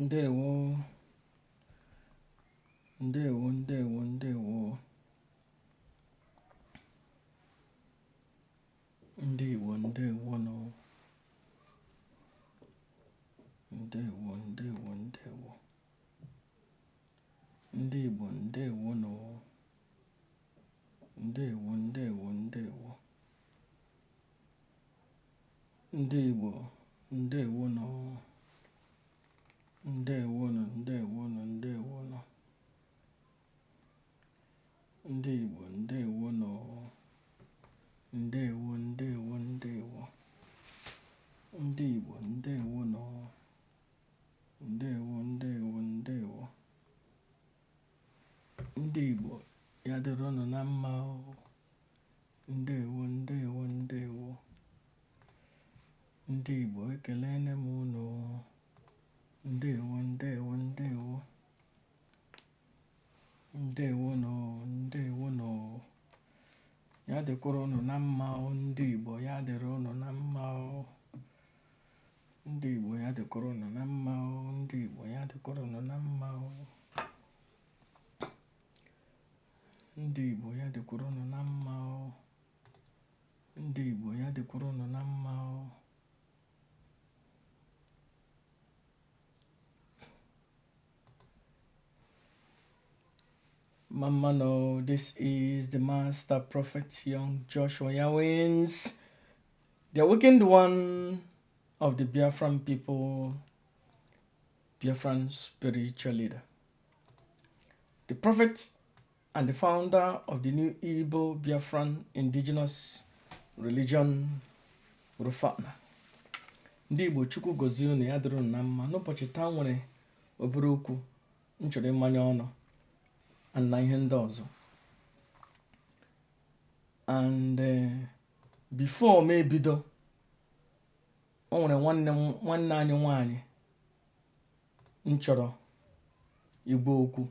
Ndewo, ndewo, ndewo, ndewo. Ndị Igbo, ndewonụ. Ndewo, ndewo, ndewo. Ndị Igbo, ndewonụ. Ndewo, ndewo, ndewo. Ndị Igbo, ndewonụ. Ndewonụ, ndewonụ, ndewonụ. Ndị Igbo, ndewonụ. Ndewo, ndewo, ndewo. Ndị Igbo, ndewonụ. Ndewo, ndewo, ndewo. Ndị Igbo, ya dịrị unu na mma o. Ndewo, ndewo, ndewo. Ndị Igbo, ekelene m unu. Ndewo, ndewo, ndewo. Ndewonụ, ndewonụ. Ya dịkwara unu na mma o, ndị Igbo, ya dịrị unu na mma o. Ndị Igbo, ya dịkwara unu na mma o. Ndị Igbo, ya dịkwara unu na mma o. Ndị Igbo, ya dịkwara unu na mma o. Ndị Igbo, ya dịkwara unu na mma o. Mama no, this is the Master Prophet Young Joshua Yawins, the awakened one of the Biafran people, Biafran spiritual leader, the prophet and the founder of the new Igbo Biafran indigenous religion, Rufana. Ndị Igbo, Chukwu gozie unu, ya dịrị unu na mma. N'ụbọchị taa nwere obere okwu m chọrọ ịmanye ọnụ na ihe ndị ọzọ, and before m ebido, o nwere nwanne m, nwanne anyị nwanyị m chọrọ igwe okwu,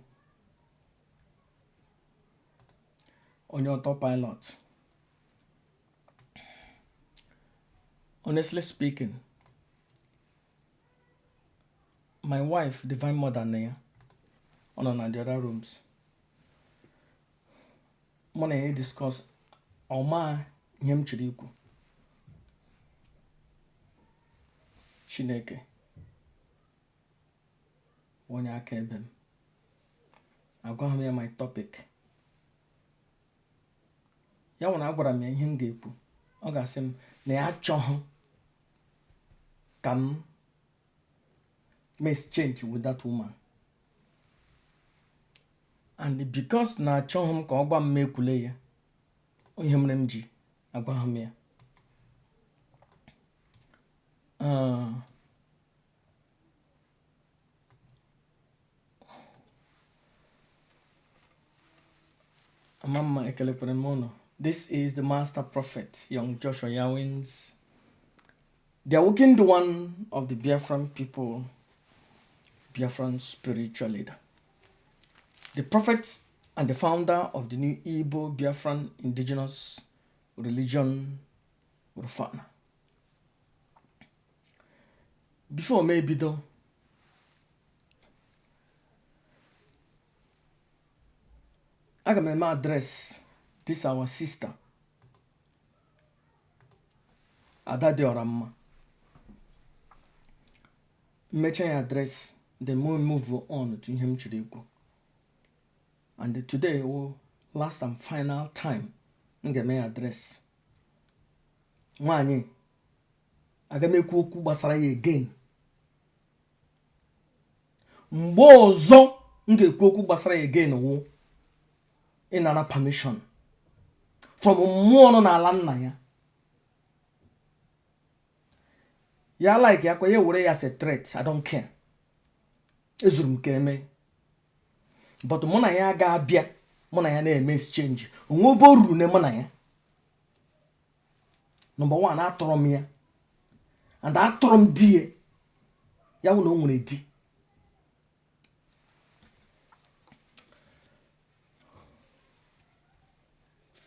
onye autopilot. Honestly speaking, my wife, Divine Mother, na ya ọ nọ na the other rooms, mụ na ya discuss ọma ihe m chọrọ ikwu. Chineke onye aka ebe m, agwaghị m ya my topic. Ya nwere agwara m ya ihe m ga-ekwu, ọ ga-asị m na ya achọghị ka m exchange with that woman, and because na achọghị m ka ọ gwa m m ekwule ya, ihe mere m ji agwaghị m ya. Amamma, ekelekwara m unu. This is the Master Prophet Young Joshua Yawins, the awakened one of the Biafran people, Biafran spiritual leader, the prophet and the founder of the new Igbo Biafran indigenous religion, Rufana. Before m ebido, aga m eme address this our sister Ada dị ọra mma. Mmecha ya address, then mo move on to ihe m chọrọ ikwu. And today wo last and final time m ga-eme ya address. Nwaanyị, aga m ekwu okwu gbasara ya again. Mgbe ọzọ m ga-ekwu okwu gbasara ya again wụ ịnara permission from mmụọ nọ n'ala nna ya. Ya like ya kwa ya were ya as a threat, I don't care. Ezuru m ka eme, but mụ na ya ga-abịa, mụ na ya na-eme exchange onwe ebe o ruru na mụ na ya. Number one, atọrọ m ya and atọrọ m di ya, ya wụ na o nwere di.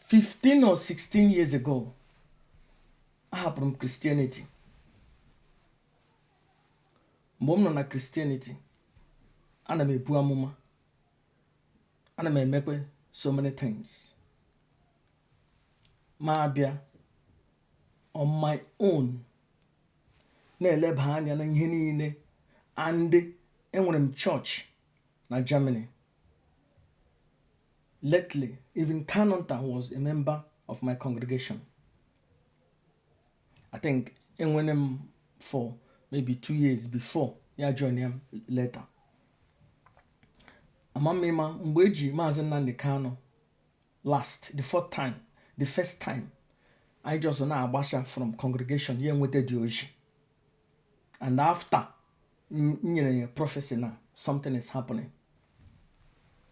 15 or 16 years ago, ahapụrụ m Christianity. Mgbe m nọ na Christianity, Ana m ebu amụma, ana m emekwe so many things. Ma abịa on my own na-eleba anya na ihe niile, and enwere m church na Germany. Lately, even Kanunta was a member of my congregation. I think enwere m for maybe 2 years before ya join ya later. Amamịma mgbe eji Maazị Nnamdi Kanu last, the fourth time, the first time anyị just na-agbasa from congregation, ya enweta dị oji, and after m nyere ya prophecy na something is happening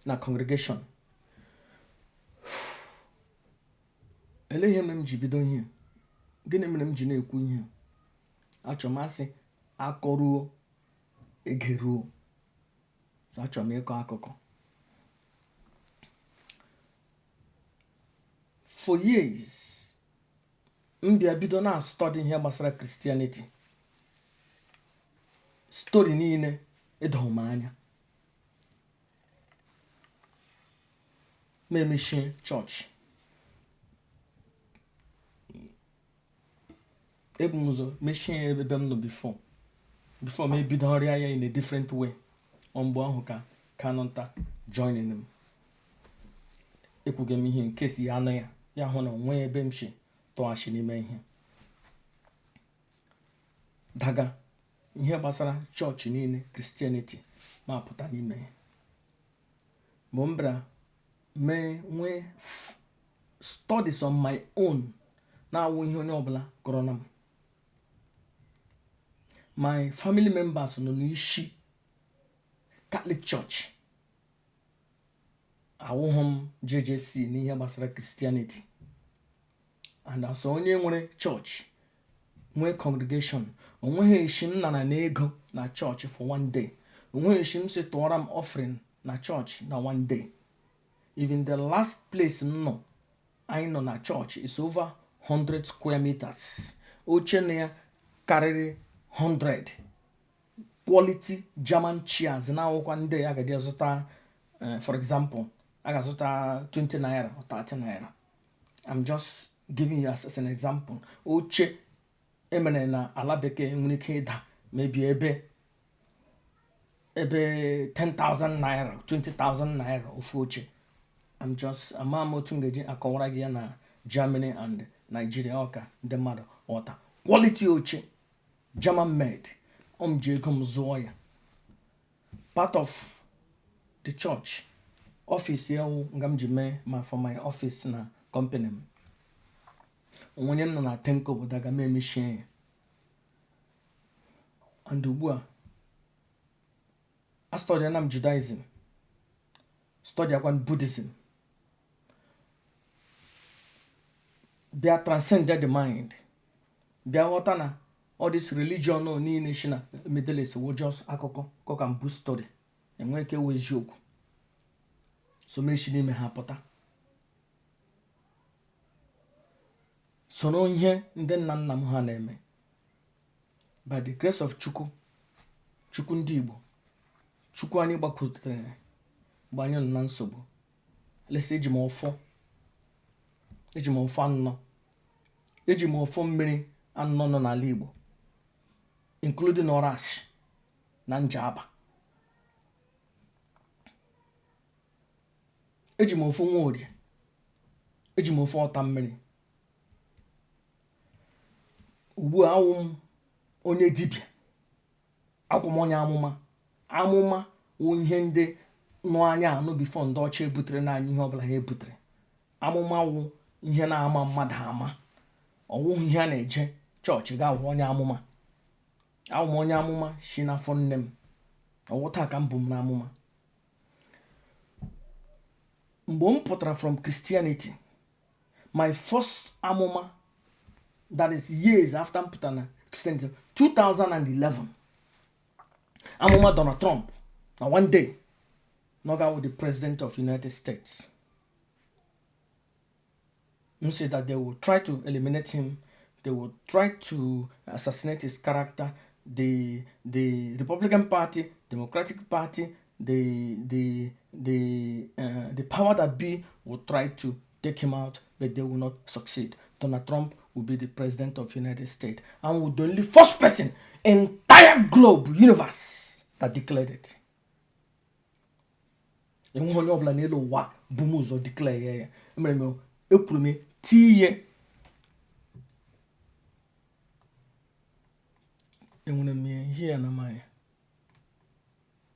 na congregation. Ele ihe mere m ji bido ihe? Gịnị mere m ji na-ekwu ihe? Achọrọ m asị akọruo egeruo. Achọrọ m ịkọ akụkọ. For years m bịa bido na study ihe gbasara Christianity, story niile edoghị m anya. Ma emechie chọọchị, ebu m ụzọ mechie ya ebe m nọ before m ebido ọrịa ya in a different way. Ọ mgbe ahụ ka Kanunta joining m. Ekwughị m ihe nke si ya anụ ya, ya hụ na onwe ebe m si tọghachi n'ime ihe daga ihe gbasara chọọchị niile, Christianity, ma pụta n'ime ya. Mgbe m bịara mee nwee studies on my own, na-awụ ihe onye ọbụla gụrụ na m, my family members nọ n'isi Catholic Church, awụghị m JJC n'ihe gbasara Christianity. And as onye nwere church, nwee congregation, onweghị eshi m nara n'ego na church for one day. Onweghị eshi m si tụọra m offering na church na one day. Even the last place m nọ, anyị nọ na church is over 100 square meters. Oche na ya karịrị 100 quality German chairs, na-awụkwa ndị a gaji azụta, for example, a ga-azụta 20 naira or 30 naira. I'm just giving you as an example. Oche emere na ala bekee nwere ike ịda maybe ebe 10,000 naira, 20,000 naira ofu oche. I'm just ama m otu m ga-eji akọwara gị ya na Germany and Nigeria, ọka ndị mmadụ ghọta. Quality oche German made, ọ m ji ego m zụọ ya. Part of the church office ya wụ nga m ji mee ma for my office na company m. Onye m nọ na tenko obodo aga m emechie ya. And ugbu a astudyana m Judaism, studyakwa Buddhism, bịa transcend the mind, bịa ghọta na all this religion niile si na Middle East wụ just akụkọ cock and bull story, enwe ike wụ eziokwu. So mechi n'ime ha pụta, soro ihe ndị nna nna m ha na-eme. By the grace of Chukwu, Chukwu ndị Igbo, Chukwu anyị gbakwutere mgbe anyị nọ na nsogbu. Lesi, eji m ọfọ, eji m ọfọ anọ, eji m ọfọ mmiri anọ nọ n'ala Igbo, including Orashi na Njaba. Eji m ọfọ Nworie, eji m ọfọ ọta mmiri. Ugbu a awụ m onye dibịa, akwụ m onye amụma. Amụma wụ ihe ndị nụ anya anụ before ndị ọcha ebutere n'anya ihe ọbụla ha ebutere. Amụma wụ ihe na-ama mmadụ ama, ọwụghị ihe a na-eje chọọchị ga awụ onye amụma. Awụ m onye amụma si n'afọ nne m, ọwụ taa ka m bụ m n'amụma. Mgbe m pụtara from Christianity, my first amụma, that is years after m pụtara na Christianity, 2011, amụma Donald Trump na one day na ọ ga-awụ the president of United States. M say that they will try to eliminate him, they will try to assassinate his character, the Republican Party, Democratic Party. The power that be will try to take him out, but they will not succeed. Donald Trump will be the president of United States and will the only first person entire globe universe that declared it. Enweghị onye ọbụla n'elu ụwa bụ m ụzọ declare ya. Ya emere m, ekwuru m tinye, enwere m ya ihe na manya,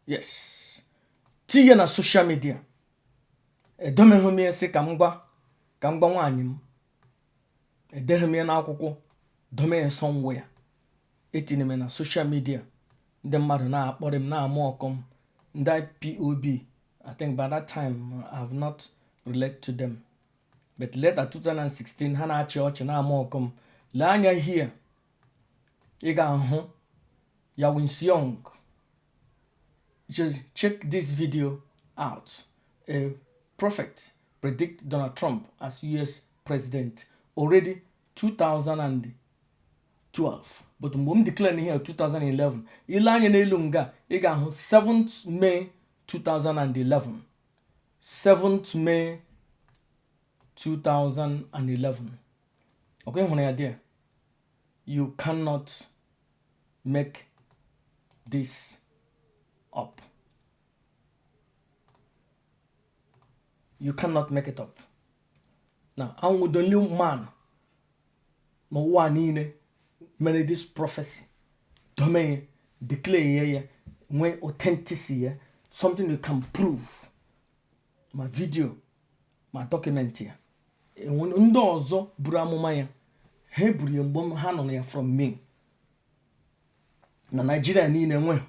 yes, tinye na social media. Edomeghị m ya sị ka m gwa nwaanyị m. Edeghị m ya n'akwụkwọ dome ya somewhere. Etinye m na social media, ndị mmadụ na-akpọrọ m, na-amụ ọkọ m. Ndị IPOB, I think by that time I have not relate to them, but later 2016 ha na-achị ọchị, na-ama ọkọ m. Lee anya here, ị ga-ahụ Yawins Young. Just check this video out. A prophet predict Donald Trump as US president already 2012, but mgbe m declare here 2011. Ile anya n'elu nga, ị ga-ahụ 7th May 2011, 7th May 2011. Okay, hụrụ ya there. You cannot make this up. You cannot make it up. Now, I'm the only man n'ụwa niile mere this prophecy, dome, declare ya, ya nwee authenticity ya, something you can prove, ma video ma document ya. Ndị ọzọ buru amụma ya, ha eburu ya mgbe ha nọ na ya from me. Na Nigeria niile nwe,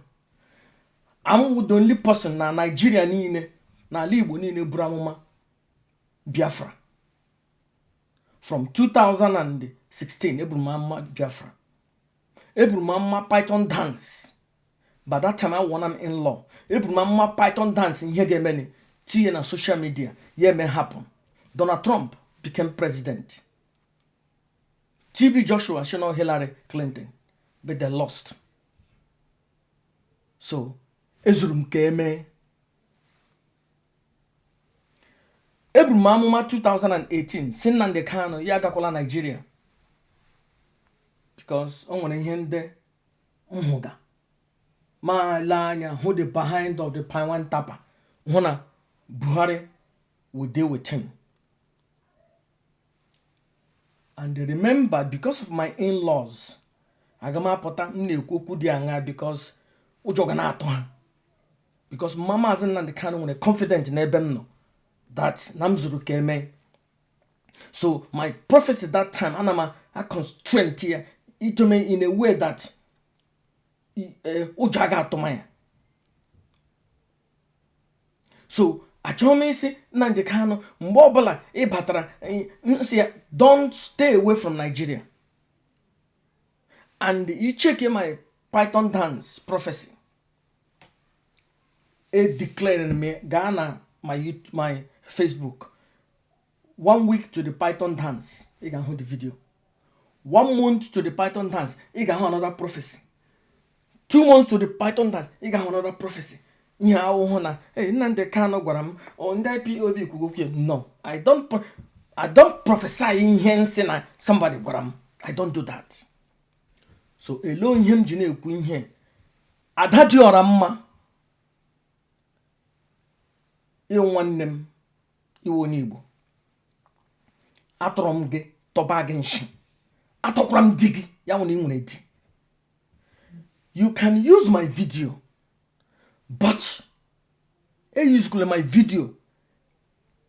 I'm the only person na Nigeria niile, n'ala Igbo niile, buru amụma Biafra from 2016. Eburu m amụma Biafra, eburu m amụma Python dance. By that time I won am in law. Eburu m amụma Python dance, ihe ga-emeni, tinye na social media, ya eme happen. Donald Trump became president. TB Joshua shino Hillary Clinton, but they lost. So ezuru m ka emee. Eburu m amụma 2018 si Nnamdi Kanu ya agakwala Nigeria, because o nwere ihe ndị nhụga ma lee anya hụ the behind of the Paiwan tapa, hụ na Buhari will deal with him. And remember, because of my in-laws, aga m apụta m na-ekwu okwu dị aṅa, because ụjọ ga na-atụ ha, because mama Maazị Nnamdi Kanu nwere confident n'ebe m nọ that na m zuru ka eme. So my prophecy that time, ana m a constraint ya itome in a way that ụjọ aga atụ ya. So achọghị m isi Nnamdi Kanu mgbe ọbụla ị batara nsị ya, don't stay away from Nigeria. And you check my Python dance prophecy, e declare me, gaa na my YouTube, my Facebook, one week to the Python dance, ị ga-ahụ the video. One month to the Python dance, ị ga-ahụ another prophecy. 2 months to the Python dance, ị ga-ahụ another prophecy. Ihe ahụhụ na hey, Nnamdi Kanu gwara m, ndị IPOB kwugo okwu. No, I don't prophesy ihe nsị na somebody gwara m. I don't do that. So ele ihe m ji na-ekwu ihe ada dị ọra mma. Ịwụ nwanne m, iwe onye Igbo, atọrọ m gị tọba gị nshi, atọkwara m di gị ya nwere ị nwere di. You can use my video, but eyuzukwala my video.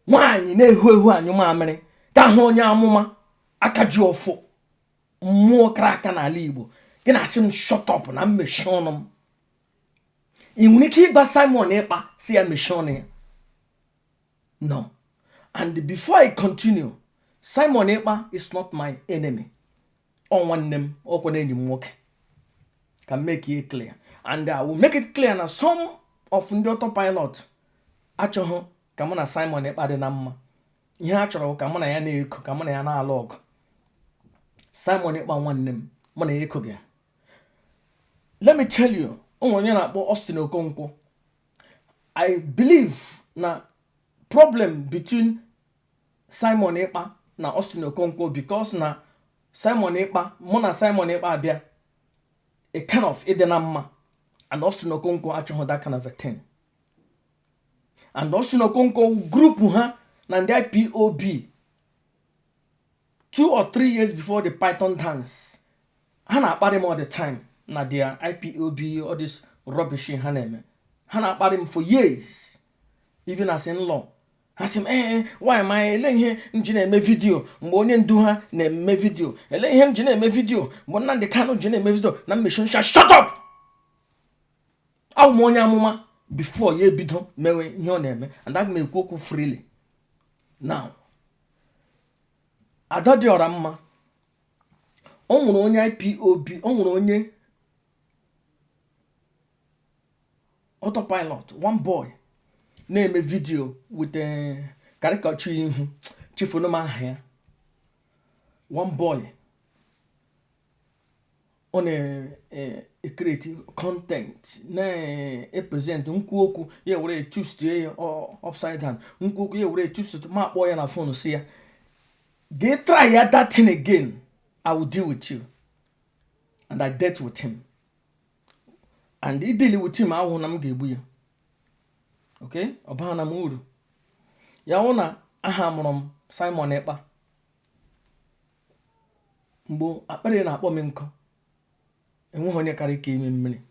Nwaanyị na-ehu ehu anyụ mamịrị ka hụ onye amụma aka ji ọfọ mmụọ kara aka n'ala Igbo, gị na-asị m shut up na mmechi ọnụ m. Ị nwere ike ịgba Simon Ekpa si ya mechie ọnụ ya? No. And before I continue, Simon Ekpa is not my enemy. Ọ nwanne m, ọkwa na enyi m nwoke. Ka m make it clear, and I will make it clear na some of ndị autopilot achọghị ka mụ na Simon Ekpa dị na mma. Ihe a chọrọ ka mụ na ya na-eko, ka mụ na ya na-alụ ọgụ. Simon Ekpa nwanne m, mụ na ya ekoghị. Let me tell you, o nwere onye na-akpọ Austin Okonkwo. I believe na problem between Simon Ekpa na Austin Okonkwo, because na Simon Ekpa, mụ na Simon Ekpa abịa a kind of ịdị na mma, and Austin Okonkwo achọghị that kind of a thing. And Austin Okonkwo group ha na ndị IPOB, 2 or 3 years before the Python Dance, ha na-akparị m all the time na their IPOB, all this rubbish ha na-eme. Ha na-akparị m for years, even as in law. Ha sị m, ee, why am I, ele ihe m ji na-eme video mgbe onye ndu ha na-eme video? Ele ihe m ji na-eme video mgbe Nnamdi Kanu ji na-eme video? Na mmechi nsha, shut up. Awụ m onye amụma before ya ebido mewe ihe ọ na-eme, and aga m ekwu okwu freely now. Ada dị ọra mma, o nwere onye IPOB, o nwere onye autopilot, one boy na-eme video with caricature ihu chifunu m aha ya. One boy, ọ na-ecreate content, na-epresent nkwu okwu ya, were twist ya upside down, nkwu okwu ya were twist. Ma akpọ ya na phone, si ya, "Gee, try ya that thing again, I will deal with you." And I dealt with him, and deal with him ahụhụ na m ga-egbu ya. Okay, ọ baghị na m uru ya hụ na aha mụrụ m Simon Ekpa. Mgbe akpịrị na-akpọ m nkụ, enweghị onye kara ike ime mmiri.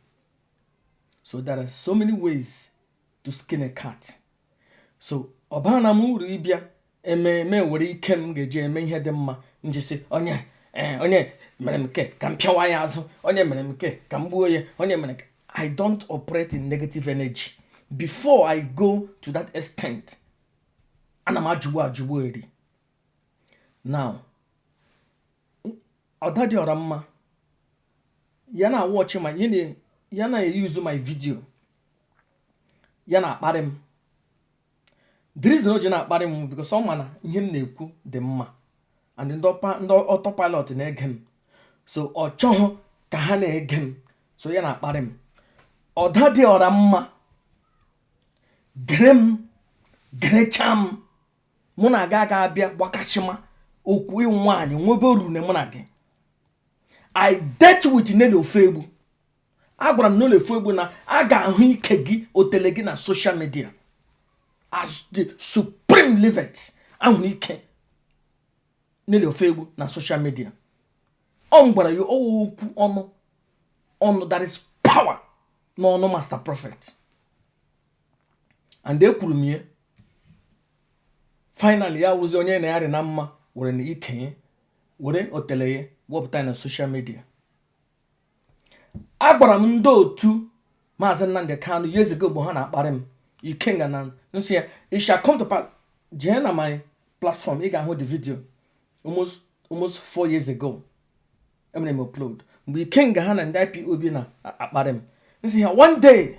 So there are so many ways to skin a cat. So ọ baa na m uru ịbịa eme eme were ike m ga-eji eme ihe dị mma njisi onye ee onye mere m nke ka m pịawa ya azụ, onye mere m nke ka m gbuo ya, onye mere nke. I don't operate in negative energy. Before I go to that extent, ana m ajụgbu ajụgbu eri. Now, ọda dị ọra mma, ya na watch my ya na-use my video, ya na-akparị m. The reason o ji na-akparị m, because ọ ma na ihe m na-ekwu dị mma, and ndị autopilot na-ege m, so ọ chọghị ka ha na-ege m, so ya na-akparị m. Ọda dị ọra mma, gere m, gerecha m. Mụ na aga aga abịa gbakashima okwu ịwụ nwaanyị nwebe orune mụ na gị. I dealt with Nelly Ofegbu. Agwara m Nelly Ofegbu na a ga-ahụ ike gị, otele gị na social media as the supreme livet. Ahụrụ ike Nelly Ofegbu na social media. Ọ m gwara ya ọwụ okwu ọnụ ọnụ. That is power n'ọnụ Master Prophet, and ekwuru m ya. Finally, ya wụzi onye na ya dị na mma were na ike ya, were otele ya wepụta ya na social media. Agwara m ndị otu Maazị Nnamdị Kanụ years ago, mgbe ha na-akparị m ikenga na nsị ya, it shall come to pass. Jee na my platform, ị ga-ahụ the video almost 4 years ago emere m upload, mgbe ikenga ha na ndị IPOB na-akparị m, nsị ha, one day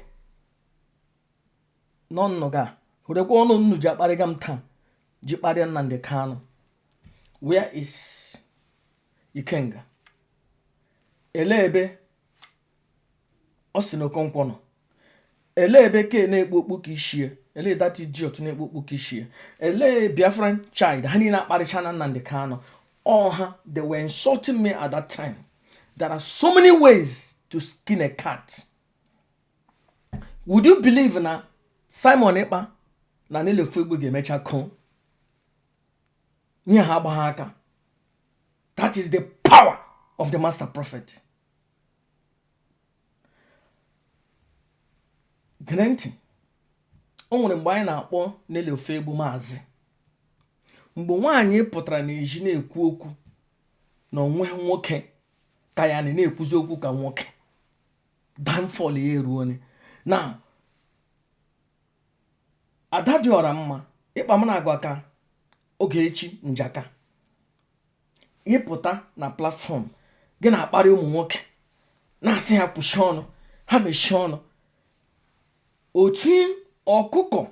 n'ọnụ ga werekwa ọnụ nnu ji akparịga m taa ji kparịa Nnamdị Kanụ. Where is Ikenga? Elee ebe ọ sị na Okonkwo nọ? Elee ebe ke na-ekpu okpu ka ishie? Elee that idiot na-ekpu okpu ka ishie? Elee Biafran child? Ha niile akparịcha na Nnamdị Kanụ ọha. They were insulting me at that time. There are so many ways to skin a cat. Would you believe na Simon Ekpa na Nelly Ofegbu ga-emecha kụọ nye ha agba ha aka? That is the power of the Master Prophet. Gee ntị, o nwere mgbe anyị na-akpọ Nelly Ofegbu maazị, mgbe nwaanyị pụtara n'ezi na-ekwu okwu na onwe nwoke ka ya na-ekwuzi okwu ka nwoke, downfall ya eruone. Na ada dị ọra mma ịkpa m na-agwa ka Ogechi Njaka ịpụta na platform gị na-akparị ụmụ nwoke, na-asị ha kwuchie ọnụ, ha mechie ọnụ. Otu ọkụkọ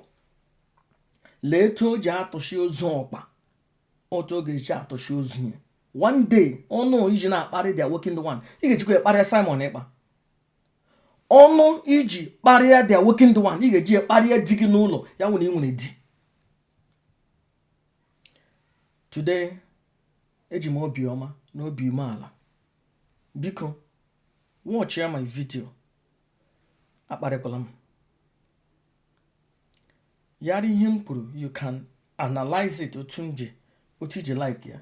lee etu o ji atụshi ozu ọkpa, otu ọ ga-eji atụshi ozu ya. One day, ọnụ iji na-akparị the working one, ị ga-ejikwa ekparịa Simon Ekpa. Ọnụ iji kparịa the awakened one, ị ga-eji ya kparịa di gị n'ụlọ ya nwere ị nwere di. Today eji m obi ọma na obi umeala, biko watch ya my video, akparịkwala m. Yara ihe m kwuru, you can analyze it otu nje otu iji like ya,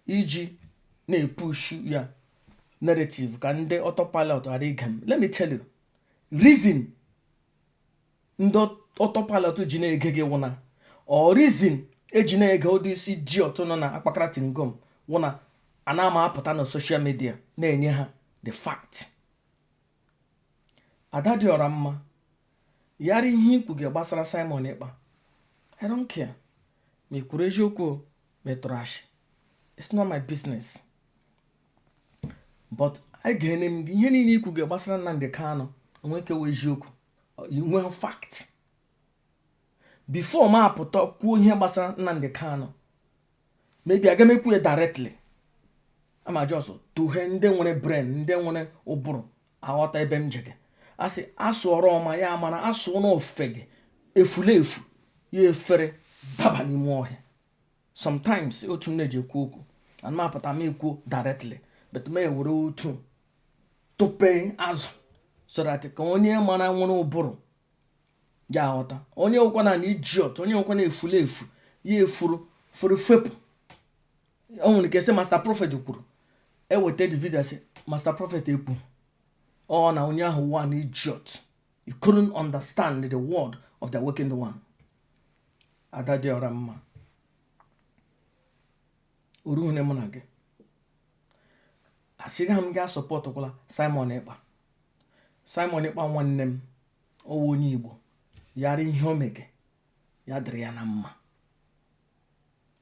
iji na-epushu ya narrative ka ndị autopilot ghara ige m. Let me tell you reason ndị autopilot ji na-ege gị wụna, or reason eji na-ege ụdị isi idiot nọ na akpakara tingom wụna, ana m apụta na social media na-enye ha the fact. Ada dị ọra mma, yara ihe ikwu gị gbasara Simon Ekpa, I don't care ma ị kwuru eziokwu ma ị tụrụ ashị, it's not my business. But I ga-ene m gị ihe niile ikwu gị gbasara Nnamdi Kanu onwe kewa eziokwu, inwe fact before m apụta kwuo ihe gbasara Nnamdi Kanu. Maybe aga m ekwu ya directly, ama just tụghe ndị nwere brain, ndị nwere ụbụrụ aghọta ebe m jege. Asị asụọrọ ọma ya mara asụ n'ofe gị efulefu ya efere daba n'ime ọhịa. Sometimes otu m na-eji ekwu okwu, ana m apụta m ekwu directly, but m ewere otu tụpe azụ so that ka onye mara nwere ụbụrụ ya aghọta, onye nwekwa na idiot, onye nwekwa na efulefu ya efuru furu fepụ. O nwere ike sị Master Prophet kwuru, eweta the video, sị Master Prophet ekwu ọ na onye ahụ one idiot, you couldn't understand the word of the awakened one. Ada dị ọra mma, oruhune mụ na gị asịghị m gaa supportụkwala Simon Ekpa. Simon Ekpa nwanne m, ọwụ onye Igbo, yara ihe o mege ya dịrị ya na mma.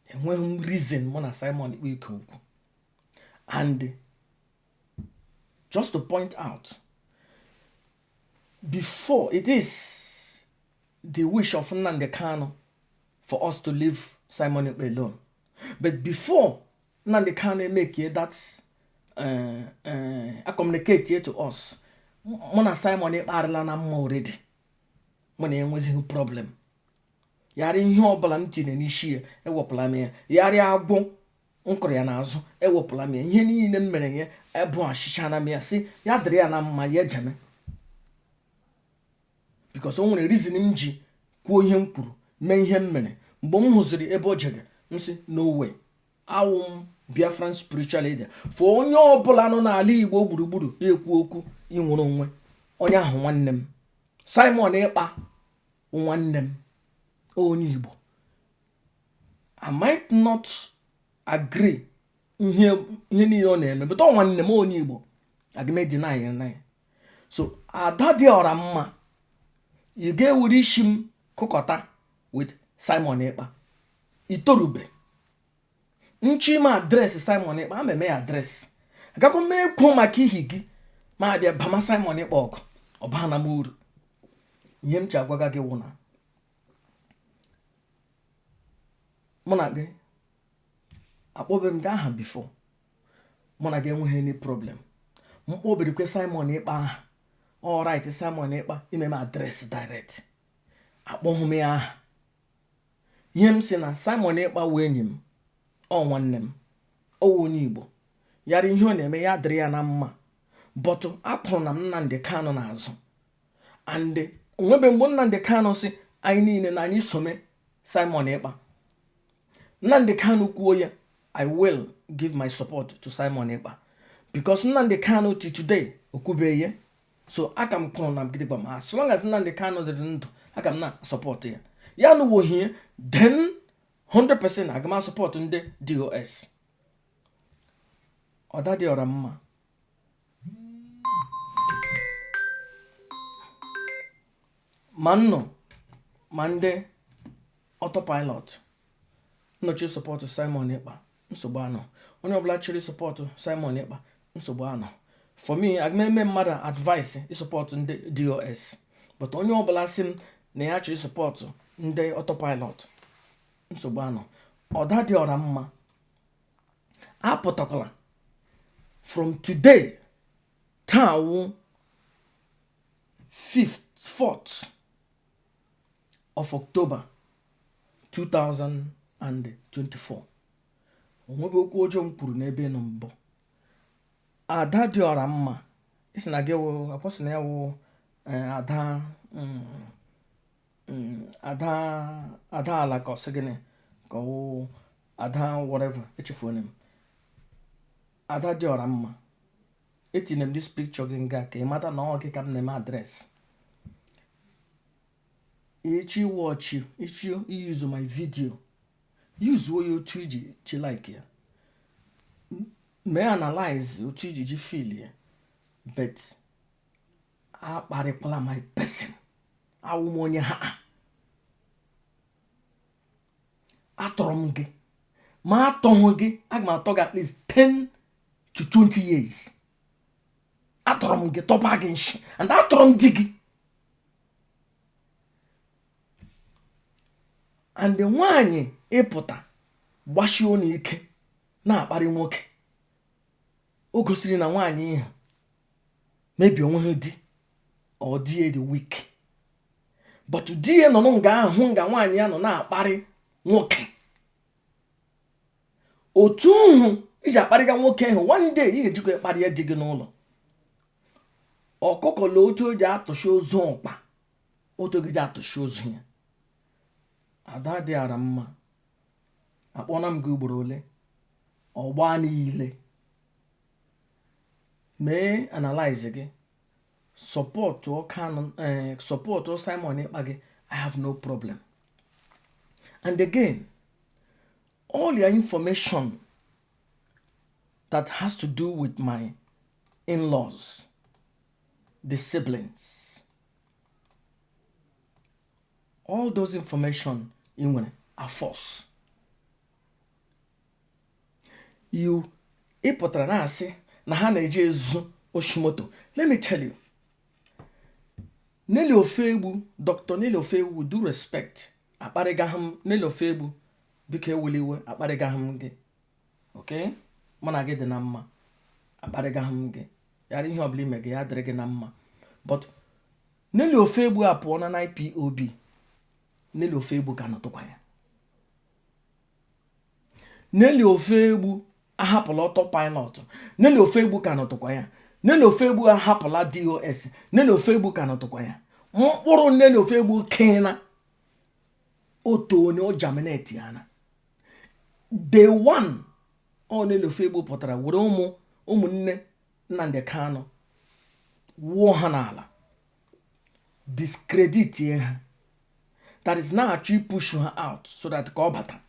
Enweghị m reason mụ na Simon Ekpa ike okwu. And just to point out, before, it is the wish of Nnamdi Kanu for us to leave Simon Ekpa alone, but before Nnamdi Kanu make that communicate to us, mụ na Simon Ekpa arịla na mma already. Mụ na enwezighị problem. Yara ihe ọbụla m tinye n'isi ya, ewepụla m ya. Yara agwụ m kụrụ ya n'azụ, ewepụla m ya. Ihe niile m mere ya ebu achịchana m ya, si ya dịrị ya na mma, ya ejeme, because o nwere reason m ji kwuo ihe m kwuru, mee ihe m mere. Mgbe m hụziri ebe o jere, m sị no way. Awụ m Biafran spiritual leader for onye ọbụla nọ n'ala Igbo gburugburu na-ekwu okwu inwere onwe. Onye ahụ nwanne m, Simon Ekpa nwanne m, onye Igbo. I might not agree ihe ihe niile ọ na-eme, but ọ nwanne m, onye Igbo, aga m edeny ya na ya. So ada dị ọra mma, ị ga-ewere isi m kụkọta with Simon Ekpa, itorube nchi ime address Simon Ekpa, ama eme ya address. Agakwa m ekwu maka ihi gị ma abịa bama Simon Ekpa ọgụ, ọba na m uru. Ihe m ji agwaga gị wụ na mụ na gị akpọbe m gị aha before, mụ na gị enweghị any problem. Mkpọbirikwe Simon Ekpa aha, all right, Simon Ekpa ime m address direct, akpọghị m ya aha. Ihe m si na Simon Ekpa wee enyi m, ọ nwanne m, ọ wụ onye Igbo. Yara ihe ọ na-eme ya dịrị ya na mma, but akwụrụ na m Nnamdi Kanu n'azụ, and onwebe mgbe Nnamdi Kanu si anyị niile na anyị some Simon Ekpa. Nnamdi Kanu kwuo ya, I will give my support to Simon Ekpa, because Nnamdi Kanu till today okwubeghị ya. So aka m kwụrụ na gidigba m, as long as Nnamdi Kanu dịrị ndụ, aka m na support ya. Ya nụwohie, then 100% aga m support ndị DOS. Ọda dị ọra mma, ma nnụ ma ndị autopilot nnọchi support Simon Ekpa, nsogbu anọ. Onye ọbụla chịrị support Simon Ekpa, nsogbu anọ. For me, aga m eme mmadụ advice ịsupport ndị DOS, but onye ọbụla sị m na ya chọrọ ịsupport ndị autopilot, nsogbu anọ. Ọda dị ọra mma, apụtakwala from today. Taa wụ 5th, 4th of October 2024. Onwebe okwu ọjọọ m kwuru n'ebe ị nọ mbụ. Ada dị ọra mma, isi na gị wụ akwụsị na ya wụ ada ada ada ala ka ọ sị gịnị ka ọ wụ ada whatever, echefuona m. Ada dị ọra mma, etinyere m this picture gị nga ka ị mata na ọ gị ka m na-eme address. Echi watch, echi use my video, use ya otu iji chi like ya, mee analyze otu iji ji feel ya, but akparịkwala my person. Awụ m onye ha atọrọ m gị, ma atọghị gị, aga m atọ gị at least 10 to 20 years. Atọrọ m gị, tọba gị nshi, and atọrọ m di gị. And nwaanyị ịpụta gbashie ọnụ ike na-akparị nwoke, o gosiri na nwaanyị ihe mebi onwe di ọ di ya dị weak, but di ya nọ nga ahụ nga nwaanyị ya nọ na-akparị nwoke otu hụ iji akparịga nwoke ahụ. One day ị ga-ejikwa ịkparị ya di gị n'ụlọ. Ọkụkọ la otu o ji atụshi ozu ọkpa, otu o ji atụshi ozu ya. Ada dị ara mma, akpọna m gị ugboro ole ọgba niile mee analyze gị, support Kanu, support Simon Ekpa gị. I have no problem. And again, all your information that has to do with my in-laws, the siblings, all those information ị nwere are false. You ị pụtara na-asị na ha na-eji ezu oshi moto. Let me tell you, Nelly Ofegbu, Dr. Nelly Ofegbu, with due respect, akparịgaghị m Nelly Ofegbu, biko ewela iwe, akparịgaghị m gị, okay? Mụ na gị dị na mma, akparịgaghị m gị, yara ihe ọbụla ime gị ya dịrị gị na mma. But Nelly Ofegbu apụọ na IPOB, Nelly Ofegbu ka nọtụkwa ya. Nelly Ofegbu ahapụla autopilot, Nelly Ofegbu ka nọtụkwa ya. Nelly Ofegbu ahapụla DOS, Nelly Ofegbu ka nọtụkwa ya. Mkpụrụ Nelly Ofegbu kena otu onye o germinate ya na day one. Ọ Nelly Ofegbu pụtara were ụmụ ụmụnne Nnamdi Kanu wụọ ha n'ala, discredit ha, that is na-achọ ipush ha out so that ka ọ bata.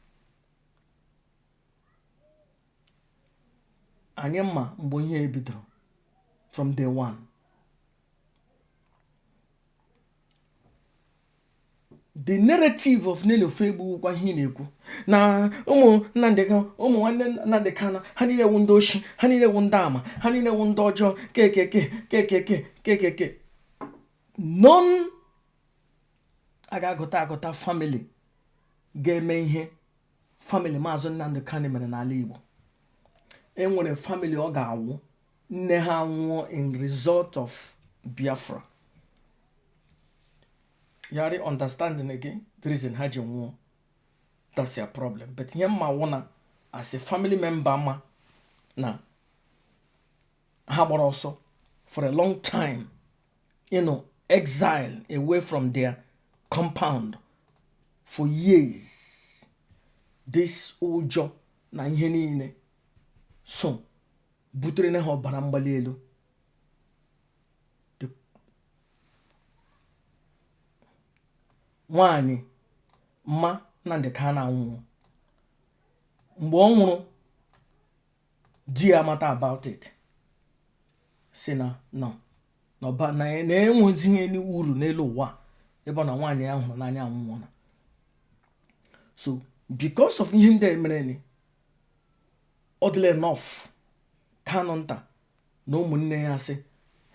Anyị ma mgbe ihe bidoro from day one. The narrative of Nelly Ofegbu kwa ihe ị na-ekwu na ụmụ Nnamdi Kanu, ụmụ nwanne Nnamdi Kanu, ha niile wụ ndị oshi, ha niile wụ ndị ama, ha niile wụ ndị ọjọọ, kekeke kekeke kekeke. None a ga-agụta agụta family ga-eme ihe family Maazị Nnamdi Kanu mere n'ala Igbo. Enwere family ọ ga-awụ nne ha nwụọ in result of Biafra, yari understanding gị the reason ha ji nwụọ, that's your problem. But ihe mma wụ na as a family member ma na ha gbara ọsọ for a long time, exile away from their compound for years, this ụjọ na ihe niile so butere na ha ọbara mgbali elu. Nwaanyị mma Nnamdi Kanu anwụọ, mgbe ọ nwụrụ di ya mata about it, si na no na na-enwezighị any uru n'elu ụwa ebe ọ na nwaanyị ya hụrụ n'anya anwụọla. So because of ihe ndị a mere, ọ dịla enough. Kanu nta na ụmụnne ya sị,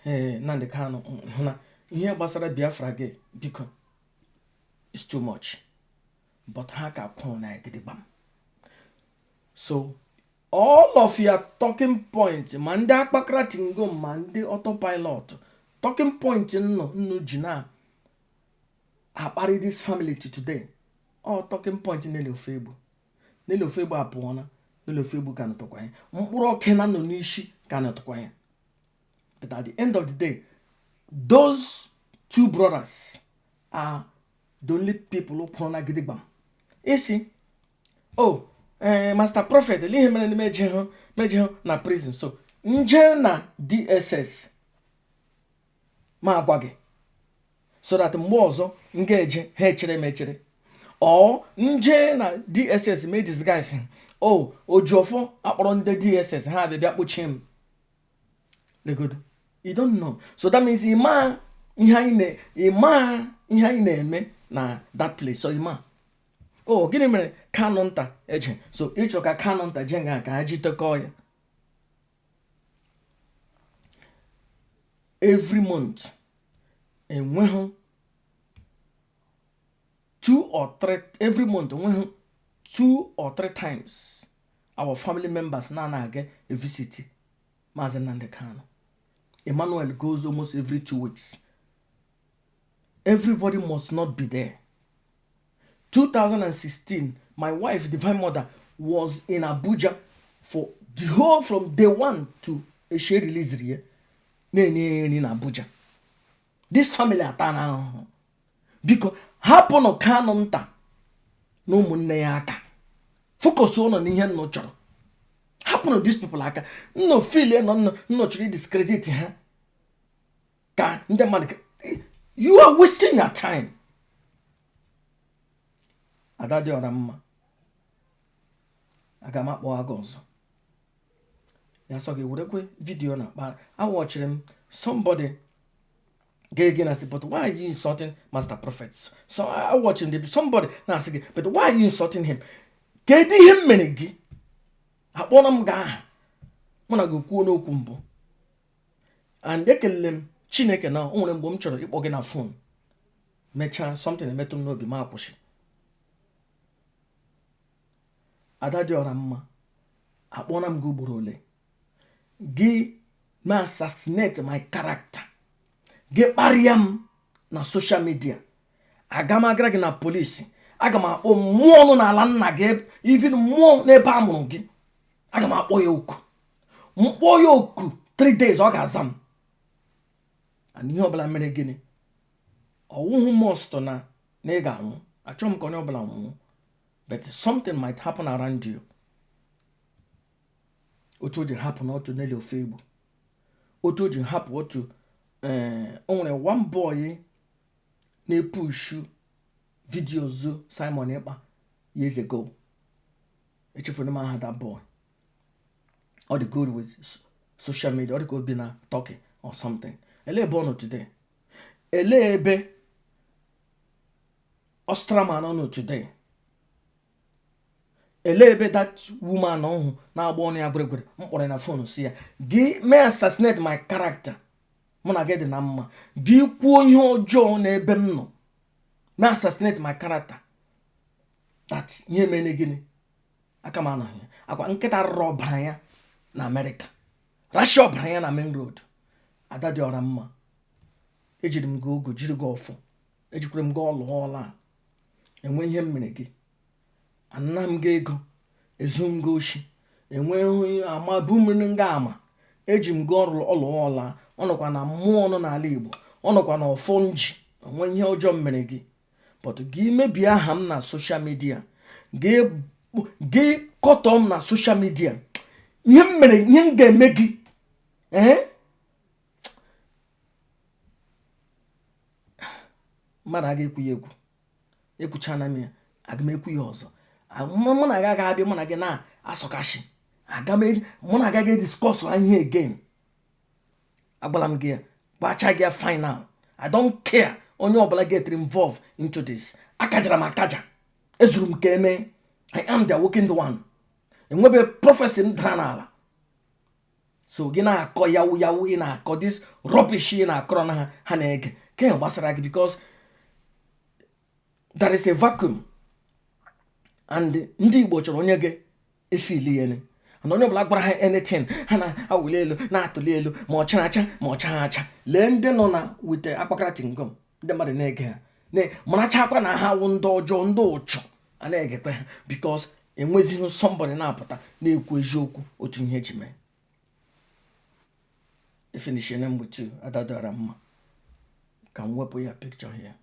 ee, Nnamdi Kanu hụ na ihe gbasara Biafra gị, biko, it's too much, but ha ka kwụrụ na gidigbam. So all of your talking points, ma ndị akpakara tingom, ma ndị autopilot, Talking point nnọ nnu ji na akparị this family to today, ọ talking point Nelly Ofoegbu. Nelly Ofoegbu apụọna. Nelly Ofoegbu ka nọtụkwa ya, mkpụrụ oke na nọ n'isi ka nọtụkwa ya. But at the end of the day, those two brothers are the only people kwụrụ na gidigbam. Isi oh, Master Prophet, ele ihe mere meje hụ na prison? So nje na DSS ma agwa gị so that mgbe ọzọ m ga-eje, ha echere m echere ọ nje na DSS mee disguise. O Ojiọfọ akpọrọ ndị DSS, ha abịa bịa kpochie m. Legodo, you don't know. So that means ịma ihe anyị na-eme na that place. So ịma, oh, gịnị mere Kanụ nta eje? So ịchọ ka Kanụ nta jee nga ka ha jitekọọ ya. Every month enweghị two or three, every month enweghị two or three times our family members na na-aga visit Maazị Nnamdi Kanu. Emmanuel goes almost every 2 weeks. Everybody must not be there. 2016, my wife, Divine Mother, was in Abuja for the whole, from day one to eshe release ya, na-enye ya nri na Abuja. This family ata na ahụhụ. Biko hapụnụ Kanụ nta na ụmụnne ya aka. Focus ụnụ n'ihe nnụ chọrọ. Hapụnụ these people aka. Nnụ feel nọ nnụ nnụ chọrọ discredit ha ka ndị mmadụ. You are wasting your time. Ada dị ọra mma, aga m akpọ aga ọzọ ya sọ gị werekwe video na akpa awọchiri m. Somebody ga-ege na sị, "But why are you insulting Master Prophet?" So I watching the somebody na-asị gị, "But why are you insulting him?" Kedu ihe m mere gị? Akpọrọ m gị aha? Mụ na gị kwuo n'okwu mbụ and ekelele m Chineke na o nwere mgbe m chọrọ ịkpọ gị na phone, mechaa something emetụ m n'obi, ma akwụsị. Ada dị ọra mma, akpọrọ m gị ugboro ole gị ma assassinate my character, gị kparịa m na social media? Aga m agara gị na polisi. Aga m akpọ mmụọ nọ n'ala nna gị, even mmụọ n'ebe a mụrụ gị. Aga m akpọ ya oku. Mkpọ ya oku 3 days, ọ ga-aza m. And ihe ọbụla mere gịnị, ọwụhụ must na ị ga-anwụ. Achọghị m ka onye ọbụla nwụọ, but something might happen around you. Otu o ji hapụ na otu Nelly Ofoegbu, otu o ji hapụ otu ee, o nwere one boy na-epushu videos Simon Ekpa years ago. Echefuru m aha that boy. Ọ dị good with social media. Ọ dị ka obi na Turkey or something. Elee ebe ọ nọ today? Elee ebe Ostraman nọ today? Elee ebe that woman ọhụ na-agba ọnụ ya gweregwere m kpọrọ na phone si ya gị mee assassinate my character? Mụ na gị dị na mma. Gị kwuo ihe ọjọọ n'ebe m nọ, mee assassinate my character, that ihe mere gịnị, aka m anọghị ya. Akwa nkịta rụrụ ọbara ya na Amerịka, rashia ọbara ya na main road. Ada dị ọra mma, ejiri m gị ogo, jiri gị ọfọ, ejikwere m gị ọlụ ọla. Enwe ihe m mere gị? Ana m gị ego? Ezu m gị oshi? Enweghị ama bumiri nga ama. Eji m gị ọrụ ọlụ ọla. Ọ nọkwa na mmụọ nọ n'ala Igbo, ọ nọkwa na ọfọ nji. Onwe ihe ọjọọ m mere gị? But gị mebie aha m na social media, gị kọtọ m na social media, ihe m mere, ihe m ga-eme gị, ee, mmadụ aga ekwu ya ekwu. Ekwuchana m ya, aga m ekwu ya ọzọ. Mụ na gị agaghị abịa, mụ na gị na-asọkashi. Aga m mụ na agaghị discuss ihe again. Agbala m gị ya, gbacha gị ya final. I don't care onye ọbụla get involved into this. Akajara m akaja, ezuru m ka eme. I am the awakened one. Enwebe prophecy m dara n'ala. So gị na-akọ yawu yawu, ị na-akọ this rubbish ị na-akọrọ na ha, ha na-ege ke gbasara gị, because there is a vacuum and ndị Igbo chọrọ onye ga-efili ya. And Na onye ọbụla gwara ha anything, ha na-awụli elu, na-atụli elu, ma ọ chara acha ma ọ chaghị acha. Lee ndị nọ na wite akpakara tingom, ndị mmadụ na-ege ha, marachakwa na ha wụ ndị ọjọọ, ndị ụchụ, a na-egekwe ha because enwezighị somebody na-apụta na-ekwu eziokwu otu ihe ji mee. Efinishene m with you, Adadara mma, ka m wepụ ya picture here.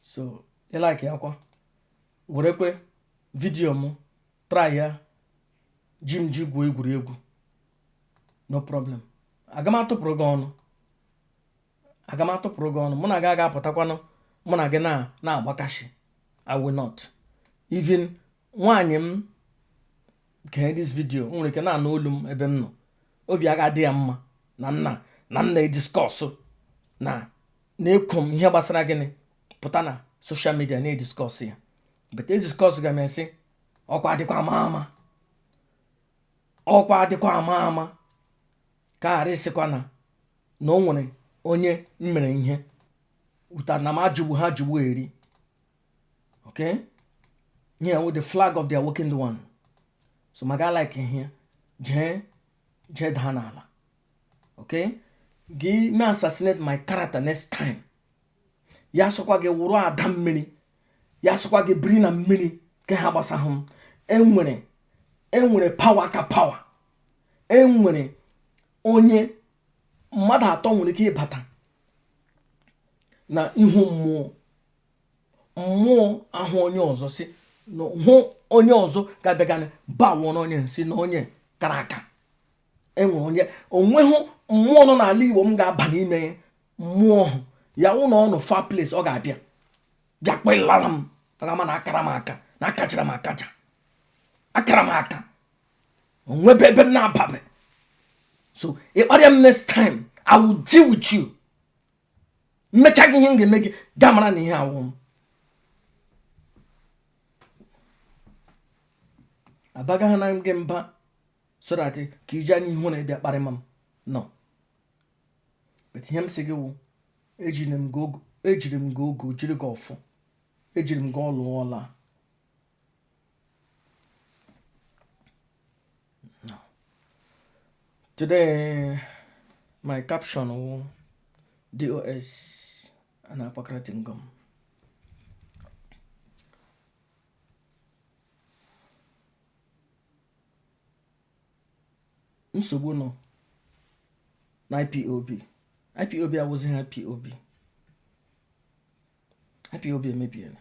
So ị like ya kwa, werekwe video m try ya, ji m ji gwuo egwuregwu, no problem. Aga m atụpụrụ gị ọnụ, aga m atụpụrụ gị ọnụ. Mụ na gị aga apụtakwanụ, mụ na gị na-agbakashi. I will not even. Nwaanyị m gee this video, nwere ike na-anụ olu m ebe m nọ, obi aga adị ya mma na nna na m na-ediscuss na na-ekwo m ihe gbasara gịnị pụta na social media na-ediscuss ya. But ediscuss ga m esi, ọkwa adịkwa ama ama, ọkwa adịkwa ama ama, ka ghara ịsịkwa na o nwere onye m mere ihe ụta na m ajụgbu ha jụgbu eri. Okay, here with the flag of the awakened one. So maga like ihe jee jee daa n'ala. Okay, gị me assassinate my character next time, ya sọkwa gị wụrụ ada mmiri, ya sọkwa gị biri na mmiri, ka ha gbasahụ m. Enwere power ka power. Enwere onye mmadụ atọ nwere ike ịbata na ihu mmụọ, mmụọ ahụ onye ọzọ si hụ onye ọzọ ga-abịa bawụọ n'onye si na onye kara aka. Enwere onye onweghị mmụọ nọ n'ala Igbo m ga-aba n'ime ya, mmụọ ya wụ na ọ nọ far place, ọ ga-abịa bịa kpịlara m. Ọ ga-ama na akara m aka, na akachara m akacha, akara m aka onwebe ebe m na-ababe. So ịkparịa m next time, I will deal with you. Mmecha gị ihe m ga-eme gị, gaa mara na ihe awụ m abaga ha na gị mba, so that ka iji anya ihu na-ebịa kparịma m. No, but ihe m sị gị wụ, ejiri m gị ogo, ejiri m gị ogo, jiri gị ọfọ, ejiri m gị ọlụ ọla. No. Today my caption wụ DOS na akpakara tingom. Nsogbu nọ na IPOB. IPOB awụzighị IPOB. IPOB emebiela.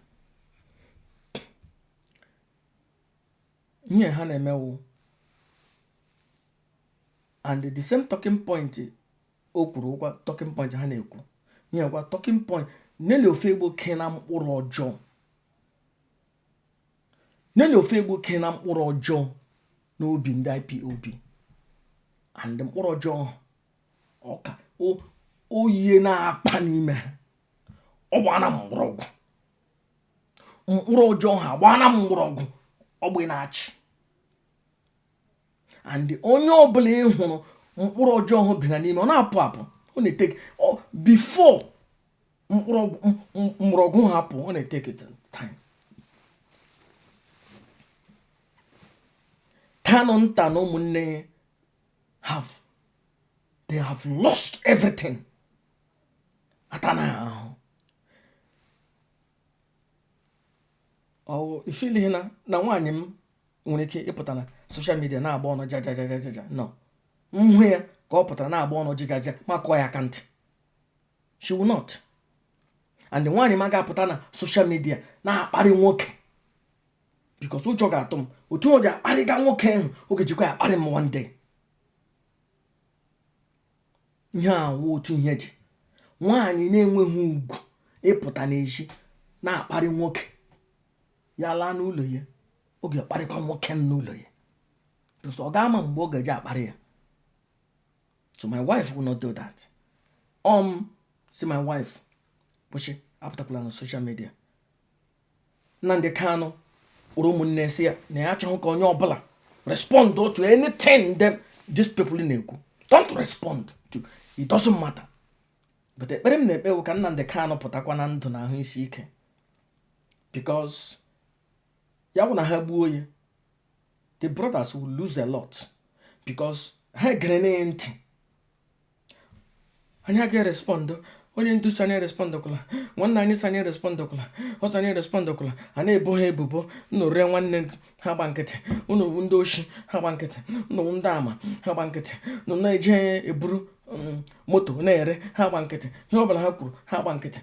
Ihe ha na-emewu and the same talking point o kwuru kwa, talking point ha na-ekwu ihe kwa talking point. Nelly Ofoegbu ke na mkpụrụ ọjọọ. Nelly Ofoegbu ke na mkpụrụ ọjọọ n'obi ndị IPOB, and mkpụrụ ọjọọ ọka oyie na-akpa n'ime ha. Ọ gbana mgbọrọgwụ, mkpụrụ ọjọọ ha gbana mgbọrọgwụ, ọgbị na-achị. And onye ọbụla ị hụrụ mkpụrụ ọjọọ ahụ bịara n'ime, ọ na-apụ apụ, ọ na-etake before mgbọrọgwụ ha apụ, ọ na-etake time. Kanu nta na ụmụnne ya have they have lost everything. Ata na ahụ ọ ifilihi na nwaanyị m nwere ike ịpụta na social media na-agba ọnụ jajajajaja. No, m hụ ya ka ọ pụtara na-agba ọnụ jajaja, ma kọọ ya aka ntị. She will not. And nwaanyị m ga-apụta na social media na-akparị nwoke, because ụjọ ga-atụ m otu o ji akparịga nwoke ahụ, oge jikwa ya akparị m one day. Ihe a wụ otu ihe ji nwaanyị na-enweghị ugwu ịpụta n'ezi na-akparị nwoke, ya laa n'ụlọ ya, oge akparịkwa nwoke m n'ụlọ ya, because ọ ga-ama mgbe ọ ga-eji akparị ya. So my wife will not do that. See, my wife kwụsị apụtakwala na social media. Nnamdi Kanu kpụrụ ụmụnne si ya na ya achọghị ka onye ọbụla respond to anything them these people na-ekwu. Don't respond to it, doesn't matter. But ekpere m na-ekpe bụ ka Nnamdi Kanu pụtakwa na ndụ na ahụ isi ike. Because ya bụ na ha gbuo ya, the brothers will lose a lot, because ha gere na ntị. Anyị agaghị respond. Onye ndu sị anyị respondkwala. Nwanne anyị sị anyị respondkwala. Ọsọ anyị respondkwala. A na-ebo ha ebubo unu ree nwanne ha, gba nkịtị. Unu wu ndị oshi, ha gba nkịtị. Unu wu ndị ama, ha gba nkịtị. Unu na-eje eburu moto na-ere, ha gba nkịtị. Ihe ọbụla ha kwuru, ha gba nkịtị.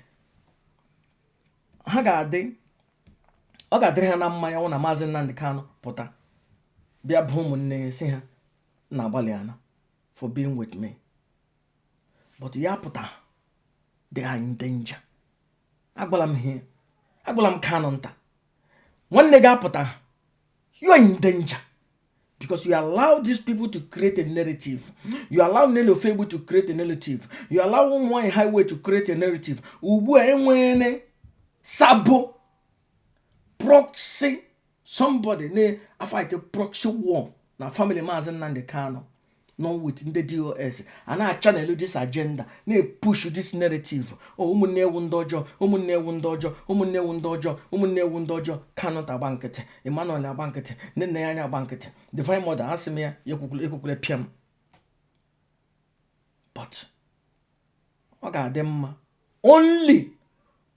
Ha ga-adị, ọ ga-adịrị ha na mma ya wụ na Maazị Nnamdi Kanu pụta bịa bụ ụmụnne ya, si ha na-agbalị ana for being with me. But ya pụta, they are in danger. Agwala m ihe, agwala m Kanu nta nwanne gị apụta, you are in danger, because you allow these people to create a narrative. You allow Nelly Ofegbu to create a narrative. You allow ụmụ highway to create a narrative. Ugbu a enwere sabo proxy, somebody na-afight proxy war na family Maazị Nnamdi Kanu nọ with ndị DOS a na-achannel this agenda, na-epush this narrative. O ụmụnne ewu ndị ọjọọ, ụmụnne ewu ndị ọjọọ, ụmụnne ewu ndị ọjọọ, ụmụnne ewu ndị ọjọọ. Kanu agba nkịtị, Emmanuel agba nkịtị, nne nna ya anya agba nkịtị, Divine Mother asị m ya ekwukwule ekwukwule pịam. But ọ ga-adị mma only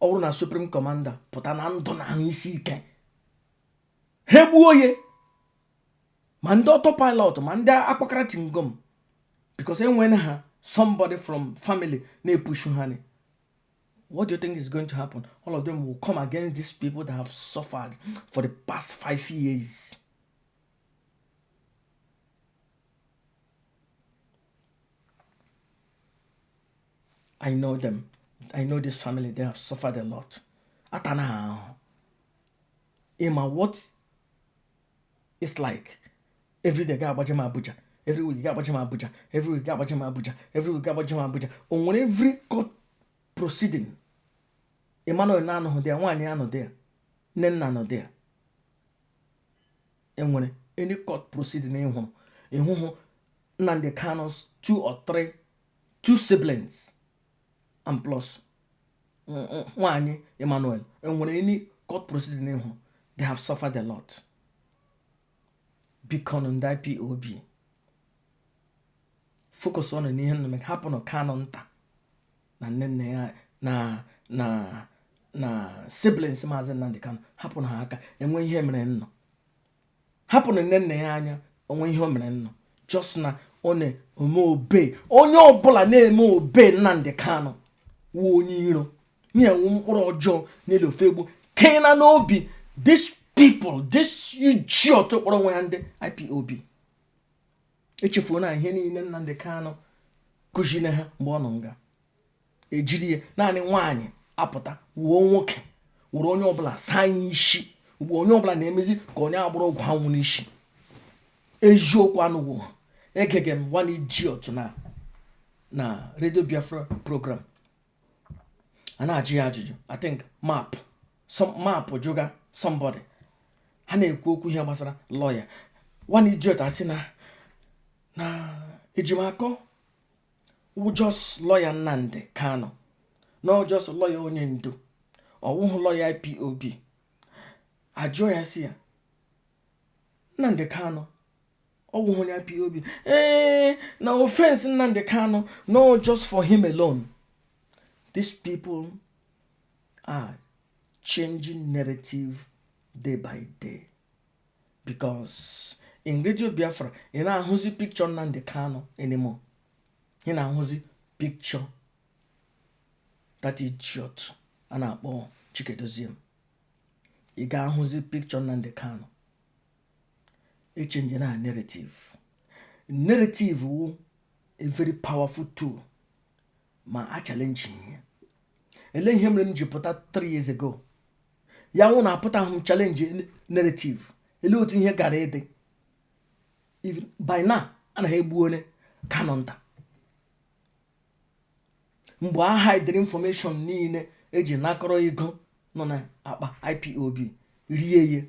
ọ bụrụ na Supreme Commander pụta na ndụ na ahụ isi ike. Ha egbuo ya, ma ndị autopilot, ma ndị akpakara tingom, because enwere ha somebody from family na-epushu ha ni. What do you think is going to happen? All of them will come against these people that have suffered for the past 5 years. I know them. I know this family. They have suffered a lot. Atana ahụ. Ịma what it's like every day ga-agbaje m Abuja, every week ga-agbaje m Abuja, every week ga-agbaje m Abuja, every week ga-agbaje m Abuja. O nwere every court proceeding Emmanuel na-anọghị there, nwaanyị anọ there, nne nna nọ there. Enwere any court proceeding ịhụrụ ịhụhụ Nnamdi Kanu's two or three, two siblings and plus nwaanyị Emmanuel? Enwere any court proceeding ịhụrụ? They have suffered a lot. Biko, ndị IPOB, focus on n'ihe nna m. Hapụnụ Kanu nta na nne nne ya na siblings Maazị Nnamdi Kanu. Hapụnụ ha aka. Enwe ihe mere nnọ, hapụnụ nne nna ya anya. Onwe ihe o mere nnọ, just na ọ na-eme obe. Onye ọbụla na-eme obe Nnamdi Kanu wụ onye iro. Ihe wu mkpụrụ ọjọọ n'elu ofe egbu kena n'obi these people, this idiot kpọrọ onwe ya ndị IPOB. Echefuo na ihe niile Nnamdi Kanu kụziri ha mgbe ọ nọ nga. Ejiri ya naanị nwaanyị apụta wuo nwoke were onye ọbụla saa ya isi. Ugbu onye ọbụla na-emezi ka onye agbụrụ ọgwụ anwụ n'isi. Eziokwu anụwo egege m one idiot na Radio Biafra program a na-ajụ ya ajụjụ. I think map, some map jụga somebody. Ha na-ekwu okwu ihe gbasara lawyer. One idiot asị na Ejimakor wụ just lawyer Nnamdi Kanu, no just lawyer onye ndu, ọwụhụ lawyer IPOB. Ajụọ ya si ya, Nnamdi Kanu ọwụhụ onye IPOB? Ee, na offense Nnamdi Kanu, no, just for him alone. These people are changing narrative day by day, because in Radio Biafra ị na-ahụzi picture Nnamdi Kanu anymore. Ị na-ahụzi picture that idiot a na-akpọ Chikedozie. Ị ga-ahụzi picture Nnamdi Kanu. Echange na narrative. Narrative wụ a very powerful tool, ma a challenge ihe. Ele ihe mere m ji pụta 3 years ago? Ya nwụ na apụta m challenge narrative, ele otu ihe gara ịdị? Even by now anaghị egbu onye Kanu nta. Mgbe a hidere information niile eji nakọrọ ego nọ na akpa IPOB rie ya,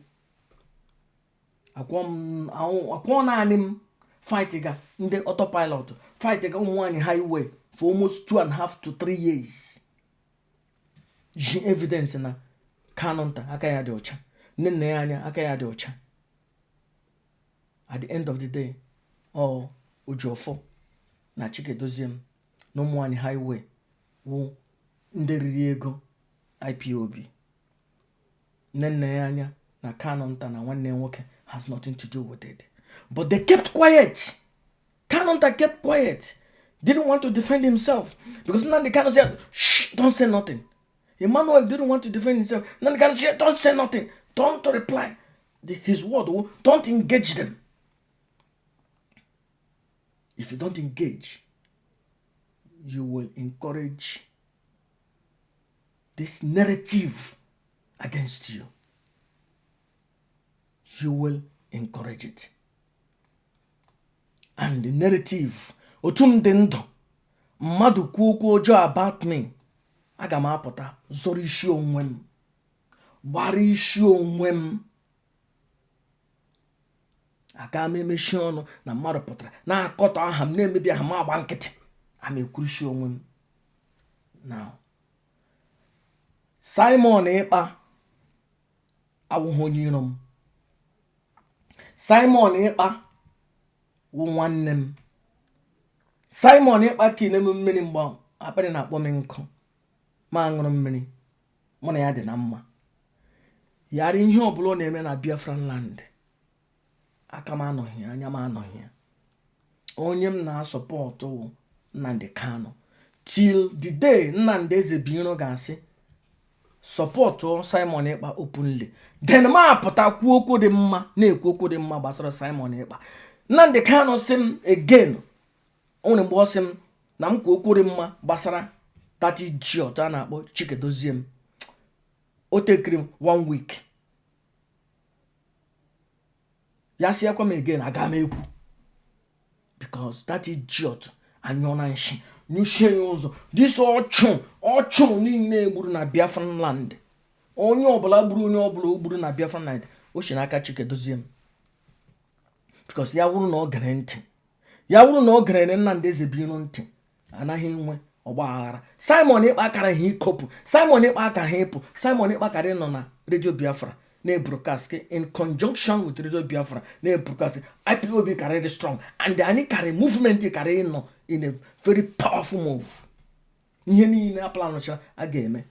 akwọ naanị m fight ga ndị autopilot, fight ga ụmụ nwaanyị highway for almost 2.5 to 3 years, ji evidence na. Kanunta aka ya dị ọcha, nne nna ya anya aka ya dị ọcha. At the end of the day, ọ Ejiofor na Chikedozie na ụmụnwaanyị highway wụ ndị riri ego IPOB. Nne nna ya anya na Kanunta na nwanne ya nwoke has nothing to do with it, but they kept quiet. Kanunta kept quiet, didn't want to defend himself because Nnamdi Kanu said, "Shh, don't say nothing." Emmanuel didn't want to defend himself. Nnamdi Kanu said, "Don't say nothing, don't reply." His word, don't engage them. If you don't engage, you will encourage this narrative against you. You will encourage it. And the narrative, otu m dị ndụ, mmadụ kwuo okwu ọjọọ about me, aga m apụta zọrọ isi onwe m, gbara isi onwe m. Aga m emechi ọnụ na mmadụ pụtara na-akọtọ aha m, na-emebi aha m, agba nkịtị ama ekwuruchi onwe m. Now, Simon Ekpa awụghị onye iro m. Simon Ekpa wụ nwanne m. Simon Ekpa kine m mmiri mgbe akpịrị na-akpọ m nkụ, ma ṅụrụ mmiri. Mụ na ya dị na mma. Yara ihe ọbụla ọ na-eme na Biafran land, aka m anọghị, anya m anọghị ya. Onye m na-asupport wụ Nnamdi Kanu till the day Nnamdi Ezebiro ga-asị support Simon Ekpa openly, then m apụta kwuo okwu dị mma, na-ekwu okwu dị mma gbasara Simon Ekpa. Nnamdi Kanu sị m again, o nwere mgbe ọ sị m na m kwuo okwu dị mma gbasara that idiot a na-akpọ Chikedozie m. O tekiri m one week, ya sịakwa m again, aga m ekwu, because that idiot anyụọ na nshi nyụchie ya ụzọ. This ọchụ ọchụ niile gburu na Biafran land, onye ọbụla gburu, onye ọbụla o gburu na Biafran land, o si n'aka Chikedozie m, because ya wụrụ na ọ gere ntị, ya wụrụ na ọ gere Nnamdi Ezebiro ntị, anaghị enwe ọgba aghara. Simon Ekpa akara ha ikopụ, Simon Ekpa akara ha ịpụ, Simon Ekpa akara ịnọ na Radio Biafra na-ebroadcast in conjunction with Radio Biafra na-ebroadcast. IPOB karịrị strong and anyị karị movement karị ịnọ in a very powerful move. Ihe niile a planụcha a ga-eme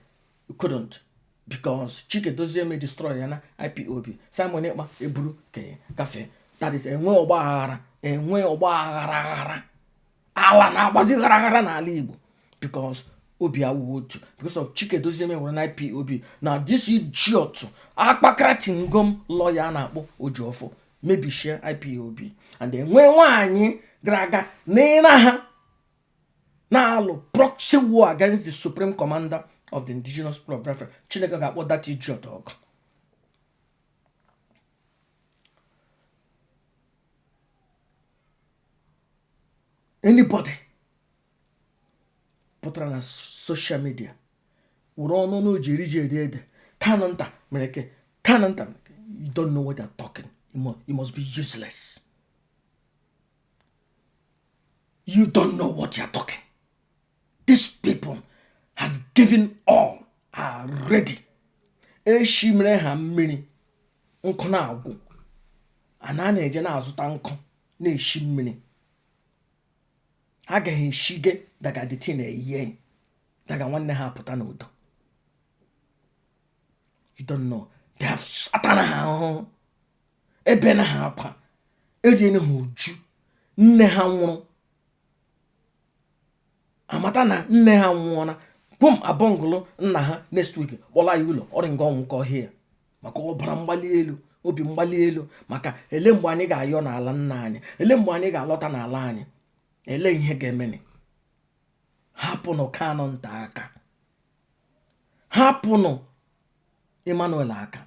couldn't, because Chikedozie me destroy ya na IPOB. Simon Ekpa eburu ka ya gafee. That is, enwe ọgba aghara, enwe ọgba aghara aghara, ala na-agbazi ghara aghara n'ala Igbo, because obi awụghị otu, because of Chikedozie nwere na IPOB na this idiot akpakara tingom lawyer a na-akpọ Ejiofor mebishie IPOB, and enwe nwaanyị gara aga n'ịra ha na-alụ proxy war against the supreme commander of the Indigenous People of Biafra. Chineke ga-akpọ that idiot ọgụ. Anybody pụtara na social media were ọnụ ọnụ ji eri ji eri ede, Kanunta mere ke, Kanunta mere ke, you don't know what they're talking. You must be useless. You don't know what you're talking. These people has given all, are ready. Eshi mere ha mmiri nkụ na-agwụ, ana na-eje na-azụta nkụ na-eshi mmiri. Agaghị eshige daga dịtị na-eyiye daga nwanne ha apụta n'udo. You don't know they have atara ha ahụhụ, ebe na ha akwa eriene ha uju. Nne ha nwụrụ, amata na nne ha nwụọna, bum abọngụlụ nna ha next week, kpọla ya ụlọ ọrịa nga ọnwụ ka ọhịa maka ọbara mgbali elu, obi mgbali elu, maka ele mgbe anyị ga-ayọ n'ala nna anyị, ele mgbe anyị ga-alọta n'ala anyị, ele ihe ga-emeni. Hapụnụ Kanunta aka, hapụnụ Emmanuel aka.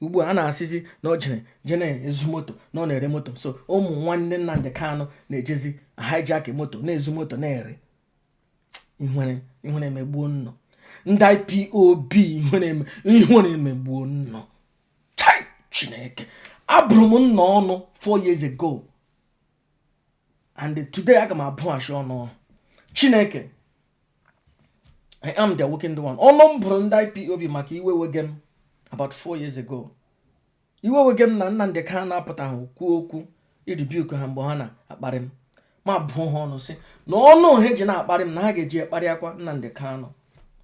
Ugbu a na-asịzi na ọ jere je na-ezu moto, na ọ na-ere moto. So ụmụ nwanne Nnamdi Kanu na-ejezi hijack moto, na-ezu moto, na-ere. Ihere emegbuo nnọ ndị IPOB, ihere emegbuo nnọ. Chai, Chineke, abụrụ m nna ọnụ 4 years ago, and today aga m abụghachi ọnụ. Chineke I am the awakened one. Ọnụ m bụrụ ndị IPOB maka iwe wege m about 4 years ago. Iwe wege m na Nnamdi Kanu apụtaghị kwuo okwu irebuke ha mgbe ha na-akparị m, ma bụọ ha ọnụ sị na ọnụ ha eji na-akparị m na ha ga-eji ekparịakwa Nnamdi Kanu.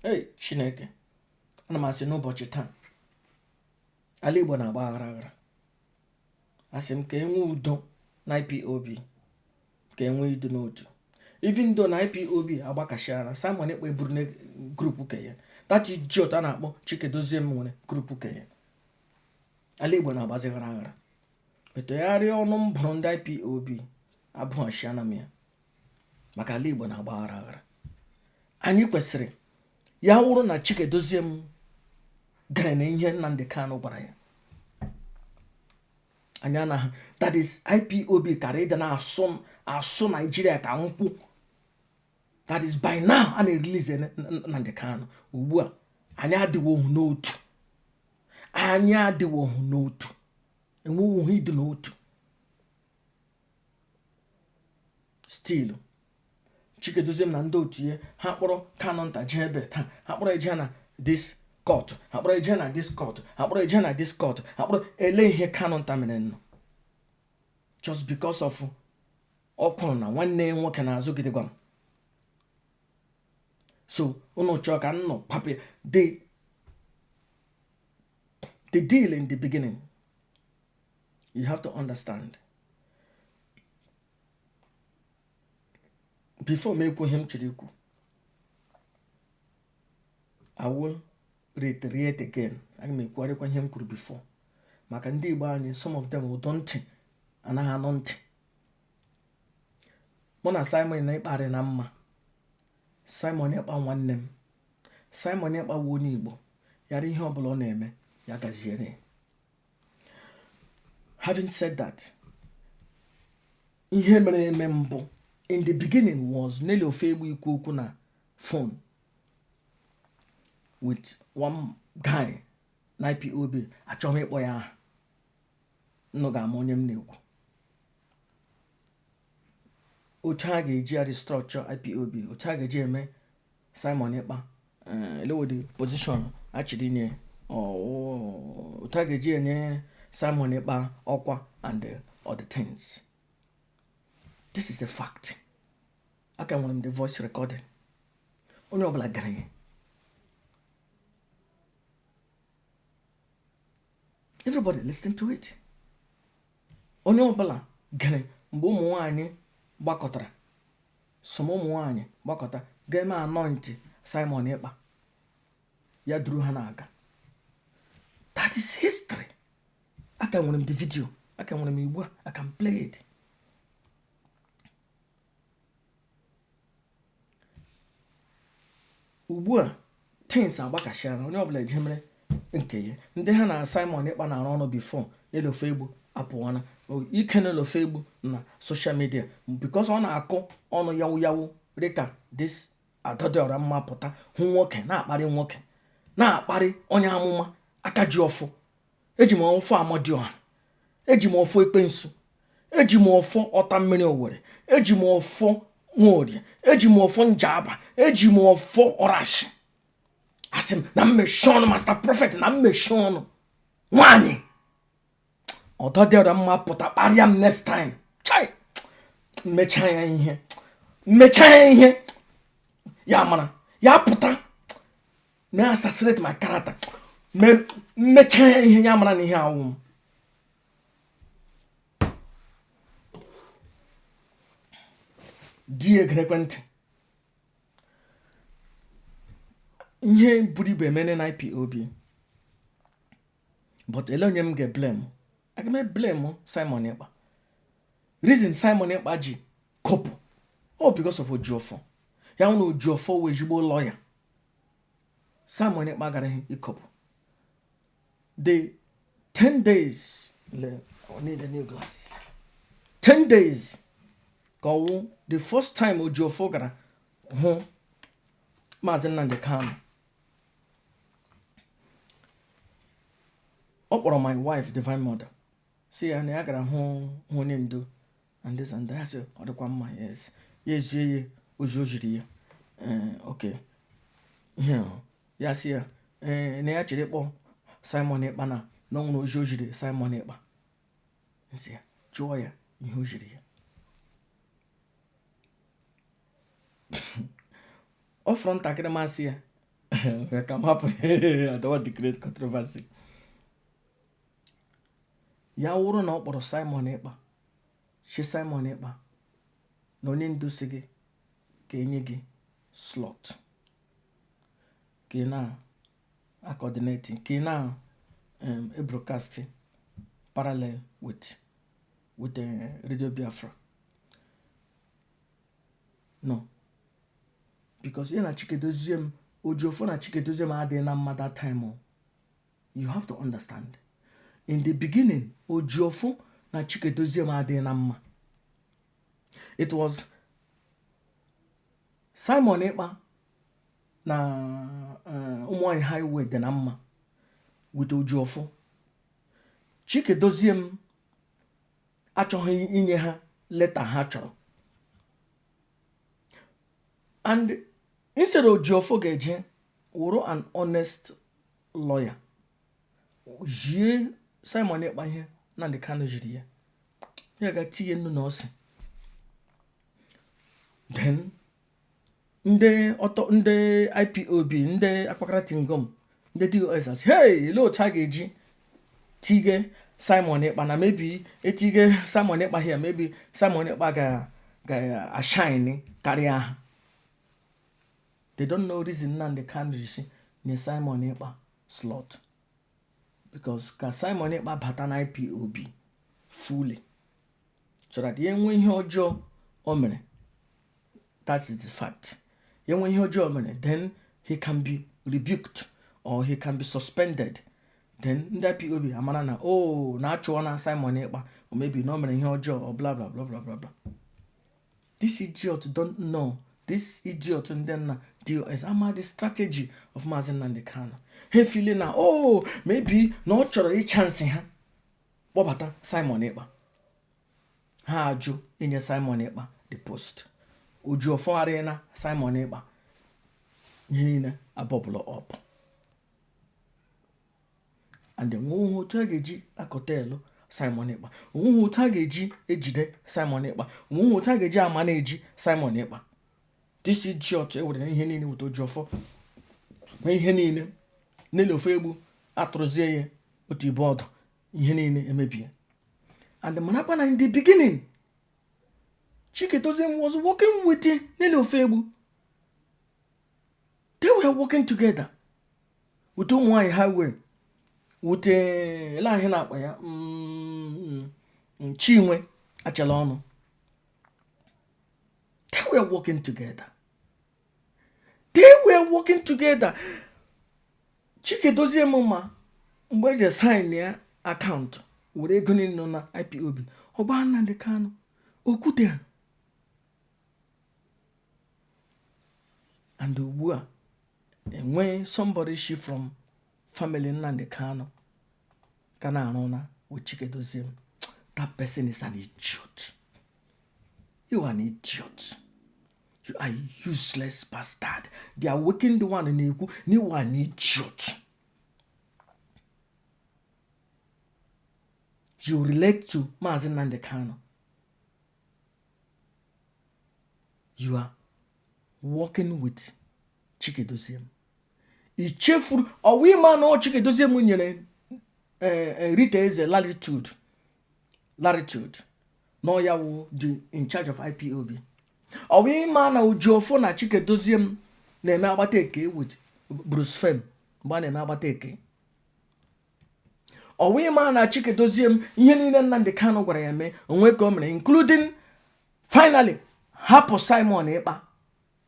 Ei, Chineke, ana m asị n'ụbọchị taa, ala Igbo na-agba aghara aghara. Asị m ka enwee udo na IPOB, ka enwee ido n'otu. Even though na IPOB agbakashiara, Simon Ekpa eburu na group ke ya, that idiot a na-akpọ Chikedozie m nwere group ke ya. Ala Igbo na-agbazi aghara aghara. Betụgharịa ọnụ m bụrụ ndị IPOB abụghashiana m ya, maka ala Igbo na-agba aghara aghara. Anyị kwesịrị ya wụrụ na Chikedozie m gara na ihe Nnamdi Kanu gwara ya anyị anaghị, that is, IPOB kara ịdị na-asụ asụ Naijiria ka nkwụ. That is, by now a na-erelease Nnamdi Kanu. Ugbu a anyị adịwoghị n'otu, anyị adịwoghị n'otu, enweghị ịdị n'otu. Still Chikedozie m na ndị otu ya, ha kpọrọ Kanu nta jee ebe taa, ha kpọrọ eje na this court, ha kpọrọ eje na this court, ha kpọrọ eje na this court, ha kpọrọ ele ihe Kanu nta mere nnọ just because of ọ kwụrụ na nwanne ya nwoke na-azụ gidigwa m. So unu chọọ ka nnọ papụ ya. The deal in the beginning, you have to understand before m ekwu ihe m chọrọ ikwu. I will reiterate again, aga m ekwugharịkwa ihe m kwuru before maka ndị Igbo anyị. Some of them ụdọ ntị anaghị anụ ntị. Mụ na Simon Ekpa na mma. Simon Ekpa nwanne m, Simon Ekpa wu onye Igbo. Yara ihe ọbụla ọ na-eme ya gaziere. Having said that, ihe mere eme mbụ in the beginning was Nelly Ofegbu ikwu okwu na phone with one guy na IPOB. Achọghị ịkpọ ya aha, nnụ ga-ama onye m na-ekwu. Otu a ga-eji restructure IPOB, otu a ga-eji eme Simon Ekpa elewodi position achịrị inye, otu a ga-eji enye Simon Ekpa ọkwa and other things. This is a fact. Aka nwere m the voice recording, onye ọbụla gara ya. Everybody listen to it. Onye ọbụla gere mgbe ụmụ nwanyị gbakọtara, some ụmụ nwanyị gbakọta ga-eme anoint Simon Ekpa, ya duru ha na-aga. That is history. Aka nwere m the video, aka nwere m igbu a, I can play it. Ugbu a things agbakasịara, onye ọbụla eje mere nke ya. Ndị ha na Simon Ekpa na-arụ ọrụ before, Nelly Ofegbu apụwana ike. Nelly Ofegbu na social media because ọ na-akụ ọnụ yawu yawu dịka this Adadịọra mma pụta hụ nwoke na-akparị nwoke, na-akparị onye amụma aka ji ọfọ. Eji m ọfọ Amadioha, eji m ọfọ ekwensu, eji m ọfọ ọta mmiri Owere, eji m ọfọ Nworie, eji m ọfọ Njaba, eji m ọfọ Ọrashi. Asị m na mmechi ọnụ master prophet, na mmechi ọnụ nwaanyị Ọdọdịọra mma pụta kparịa m next time, chai, mmecha ya ihe, mmecha ya ihe ya mara ya pụta mee assassinate my character, mmecha ya ihe ya mara na ihe awụ m. Di egere ekwentị ihe buru ibu emene na IPOB, but ele onye m ga-eblame? Aga m eblame Simon Ekpa. Reason Simon Ekpa ji kopụ ọ because of Ojiọfọ ya na Ojiọfọ wee ezigbo lawyer. Simon Ekpa gara ikopụ the 10 days. I need a new glass. 10 days ka ọwụ the first time Ojiọfọ gara hụ Maazị Nnamdi Kanu. Ọ kpọrọ my wife, Divine Mother, si ya na ya gara hụ onye ndu and this and that. Sị ọ dịkwa mma, yes. Ya ezie ya ozi o jiri ya. Okay. Ihe ya si ya, ee, na ya chere ịkpọ Simon Ekpa na ọ nwere ozi o jiri Simon Ekpa. Nsị ya jụọ ya ihe o jiri ya. Ọ fọrọ ntakịrị masị ya ka m hapụ. I don't want to create controversy. Ya wụrụ na ọ kpọrọ Simon Ekpa, shi Simon Ekpa na onye ndu si gị ka enye gị slot ka ị na-acoordinate, ka ị na-ebroadcast parallel with Radio Biafra. No, because ya na Chikedozie Ojiofo na Chikedozie m adịghị na mma that time o. You have to understand, in the beginning, Ojiofo na Chikedozie m adịghị na mma. It was Simon Ekpa na ụmụnwaanyị highway dị na mma with Ojiofo. Chikedozie m achọghị inye ha leta ha chọrọ, and instead Ojiofo ga-eje wụrụ an honest lawyer jie Simon Ekpa ihe Nnamdi Kanu jiri ya, ya ga tinye nnu na ose. Then ndị ọtọ, ndị IPOB, ndị akpakara tingom, ndị DOS asị, "Hey, olee otu a ga-eji tige Simon Ekpa na maybe etige Simon Ekpa here, maybe Simon Ekpa ga ga-ashine karịa ha?" They don't know reason Nnamdi Kanu ji nye Simon Ekpa slot, because ka Simon Ekpa bata na IPOB fully so that ya enwe ihe ọjọọ o mere, that is the fact, ya enwe ihe ọjọọ o mere, then he can be rebuked or he can be suspended. Then ndị IPOB amara na, oh, na achụọ na Simon Ekpa or maybe na o mere ihe ọjọọ or blah blah blah blah blah blah. This idiot don't know. This idiot, ndị nna DOS, ama the strategy of Maazị Nnamdi Kanu. Ha feel na, oh, maybe na ọ chọrọ ịchance ha kpọbata Simon Ekpa. Ha ajụ inye Simon Ekpa the post. Ojiọfọ na Simon Ekpa, ihe niile abọbụla up, and enweghị otu a ga-eji akọta Simon Ekpa, onweghị otu a ga-eji ejide Simon Ekpa, onweghị otu a ga-eji ama na-eji Simon Ekpa. This idiot ewere ihe niile weta Ojiọfọ na ihe niile n'elu ofe egbu atụrụzie ya otu ibe ọdụ, ihe niile emebie. And marakwa na in the beginning, Chike was working with Nelly Ofegbu. They were working together with ụmụ nwanyị highway, with ele ahịa na-akpa ya, Chinwe achala ọnụ. They were working together. They were working together. Chike Dozie m ma mgbe eji sign ya account were ego niile nọ na IPOB ọgba Nnamdi Kanu okwute. And ugbu a enwee somebody shi from family Nnamdi Kanu ka na-arụ na with Chike Dozie m. That person is an idiot. You are an idiot. You are useless bastard. The awakened one na-ekwu na you are an idiot. You relate to Maazị Nnamdi Kanu. You are working with Chike Doziem. I chefuru ọwa ịma na ọ Chike Doziem nyere Rita Eze latitude na ọ ya wụ dị in charge of IPOB. Ọwa ịma na Ojiọfọ na Chike Doziem na-eme agbata eke with Bruce Fein mgbe a na-eme agbata eke. Ọwa ịma na Chike Doziem ihe niile Nnamdi Kanu gwara ya mee onwe ka o mere, including finally hapụ Simon Ekpa.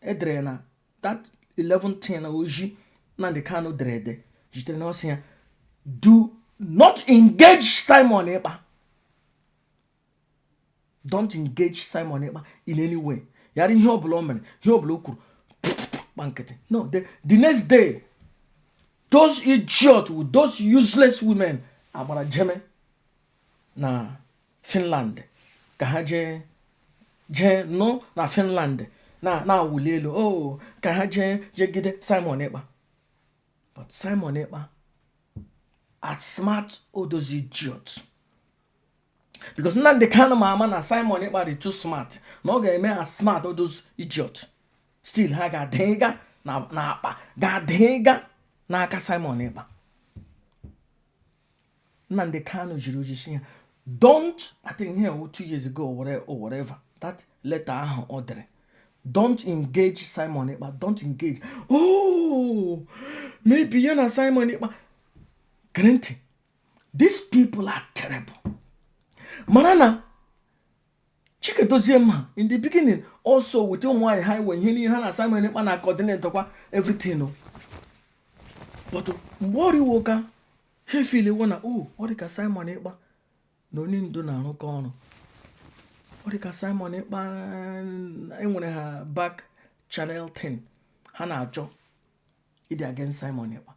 Edere na that 11 na oji Nnamdi Kanu dere ede jitere na ọsị ya, "Do not engage Simon Ekpa. Don't engage Simon Ekpa in any way." Yara ihe ọbụla o mere, ihe ọbụla o kwuru, gba nkịtị. No, the next day, those idiot with those useless women agbara jeme na Finland ka ha jee jee nọ na Finland. Na na-awụli elu, oh, ka ha jee jegide Simon Ekpa. But Simon Ekpa outsmart all those idiots, because Nnamdi Kanu ma ama na Simon Ekpa dị too smart, na ọ ga-eme outsmart all those idiots. Still ha ga-adịga na akpa ga-adịga n'aka Simon Ekpa. Nnamdi Kanu jiri ojisi ya, don't, I think here 2 years ago or whatever, that letter ahụ ọ dere, "Don't engage Simon Ekpa, don't engage." Oh, maybe ya na Simon Ekpa gere ntị. These people are terrible. Mara na Chikedozie ma in the beginning also with ụmụ nwaanyị ha iwe ihe niile ha na Simon Ekpa na coordinate kwa everything o. But mgbe ọ riwo ka ha efiliwo na, oh, ọ dị ka Simon Ekpa na onye ndu na-arụkọ ọrụ, ọ dị ka Simon Ekpa enwere ha back channel 10 ha na-achọ ịdị against Simon Ekpa.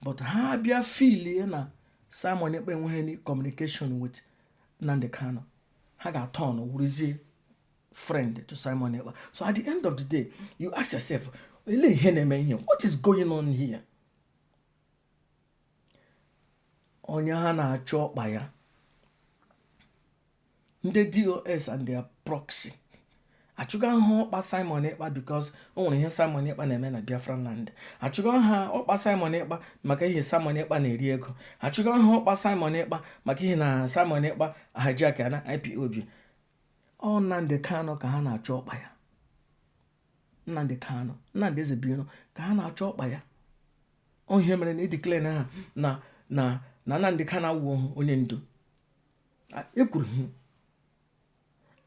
But ha bịa filie na Simon Ekpa enweghị any communication with Nnamdi Kanu, ha ga-turn wuruzie friend to Simon Ekpa. So at the end of the day, you ask yourself, ele ihe na-eme ihe? What is going on here? Onye ha na-achọ ọkpa ya, ndị DOS and their proxy achụga ha ọkpa Simon Ekpa because o nwere ihe Simon Ekpa na-eme na Biafran land. Achụga ha ọkpa Simon Ekpa maka ihe Simon Ekpa na-eri ego. Achụga ha ọkpa Simon Ekpa maka ihe na Simon Ekpa hijack na IPOB. Ọ Nnamdi Kanu ka ha na-achọ ọkpa ya. Nnamdi Kanu, Nnamdi Ezebiro ka ha na-achọ ọkpa ya. Ọ ihe mere na edeclare na ha na Nnamdi Kanu awụghị onye ndu ekwuru ha,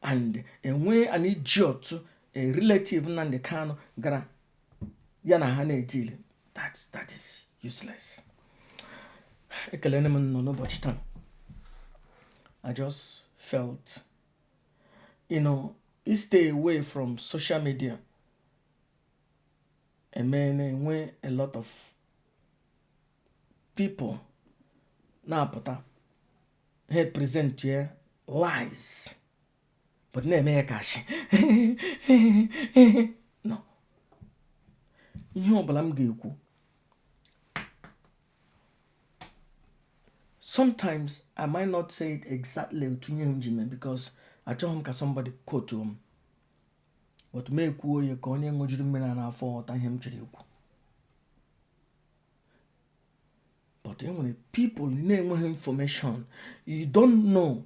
and enwee an idiot, a relative Nnamdi Kanu gara ya na ha na-edeal. That is useless. Ekelene m nọ n'ụbọchị taa. I just felt stay away from social media eme na-enwe a lot of people na-apụta, ha present ya lies, but na-eme ya ka ashị no. Ihe ọbụla m ga-ekwu, sometimes I might not say it exactly otu ihe m ji mee, because achọghị m ka somebody quote m, but m ekwuo ya ka onye ṅụjuru mmiri a n'afọ ghọta ihe m chọrọ ikwu. But e nwere people na-enweghị information. You don't know.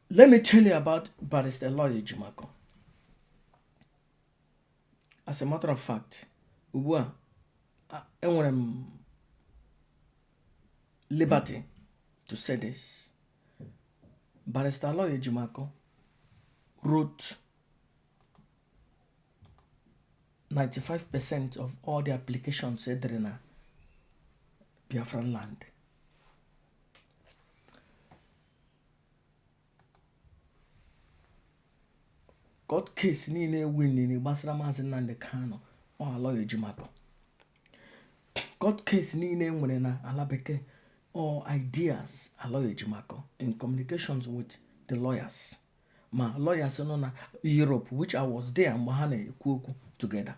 Let me tell you about Barrister Aloy Ejimakor. As a matter of fact, ugbu a enwere m liberty to say this. Barrister Aloy Ejimakor wrote 95% of all the applications edere na Biafran land. Court case niile winiri gbasara Maazị Nnamdi Kanu, ọ Aloy Ejimakor. Court case niile nwere na ala bekee, all ideas Aloy Ejimakor in communications with the lawyers, ma lawyers nọ na Europe, which I was there mgbe ha na-ekwu okwu together.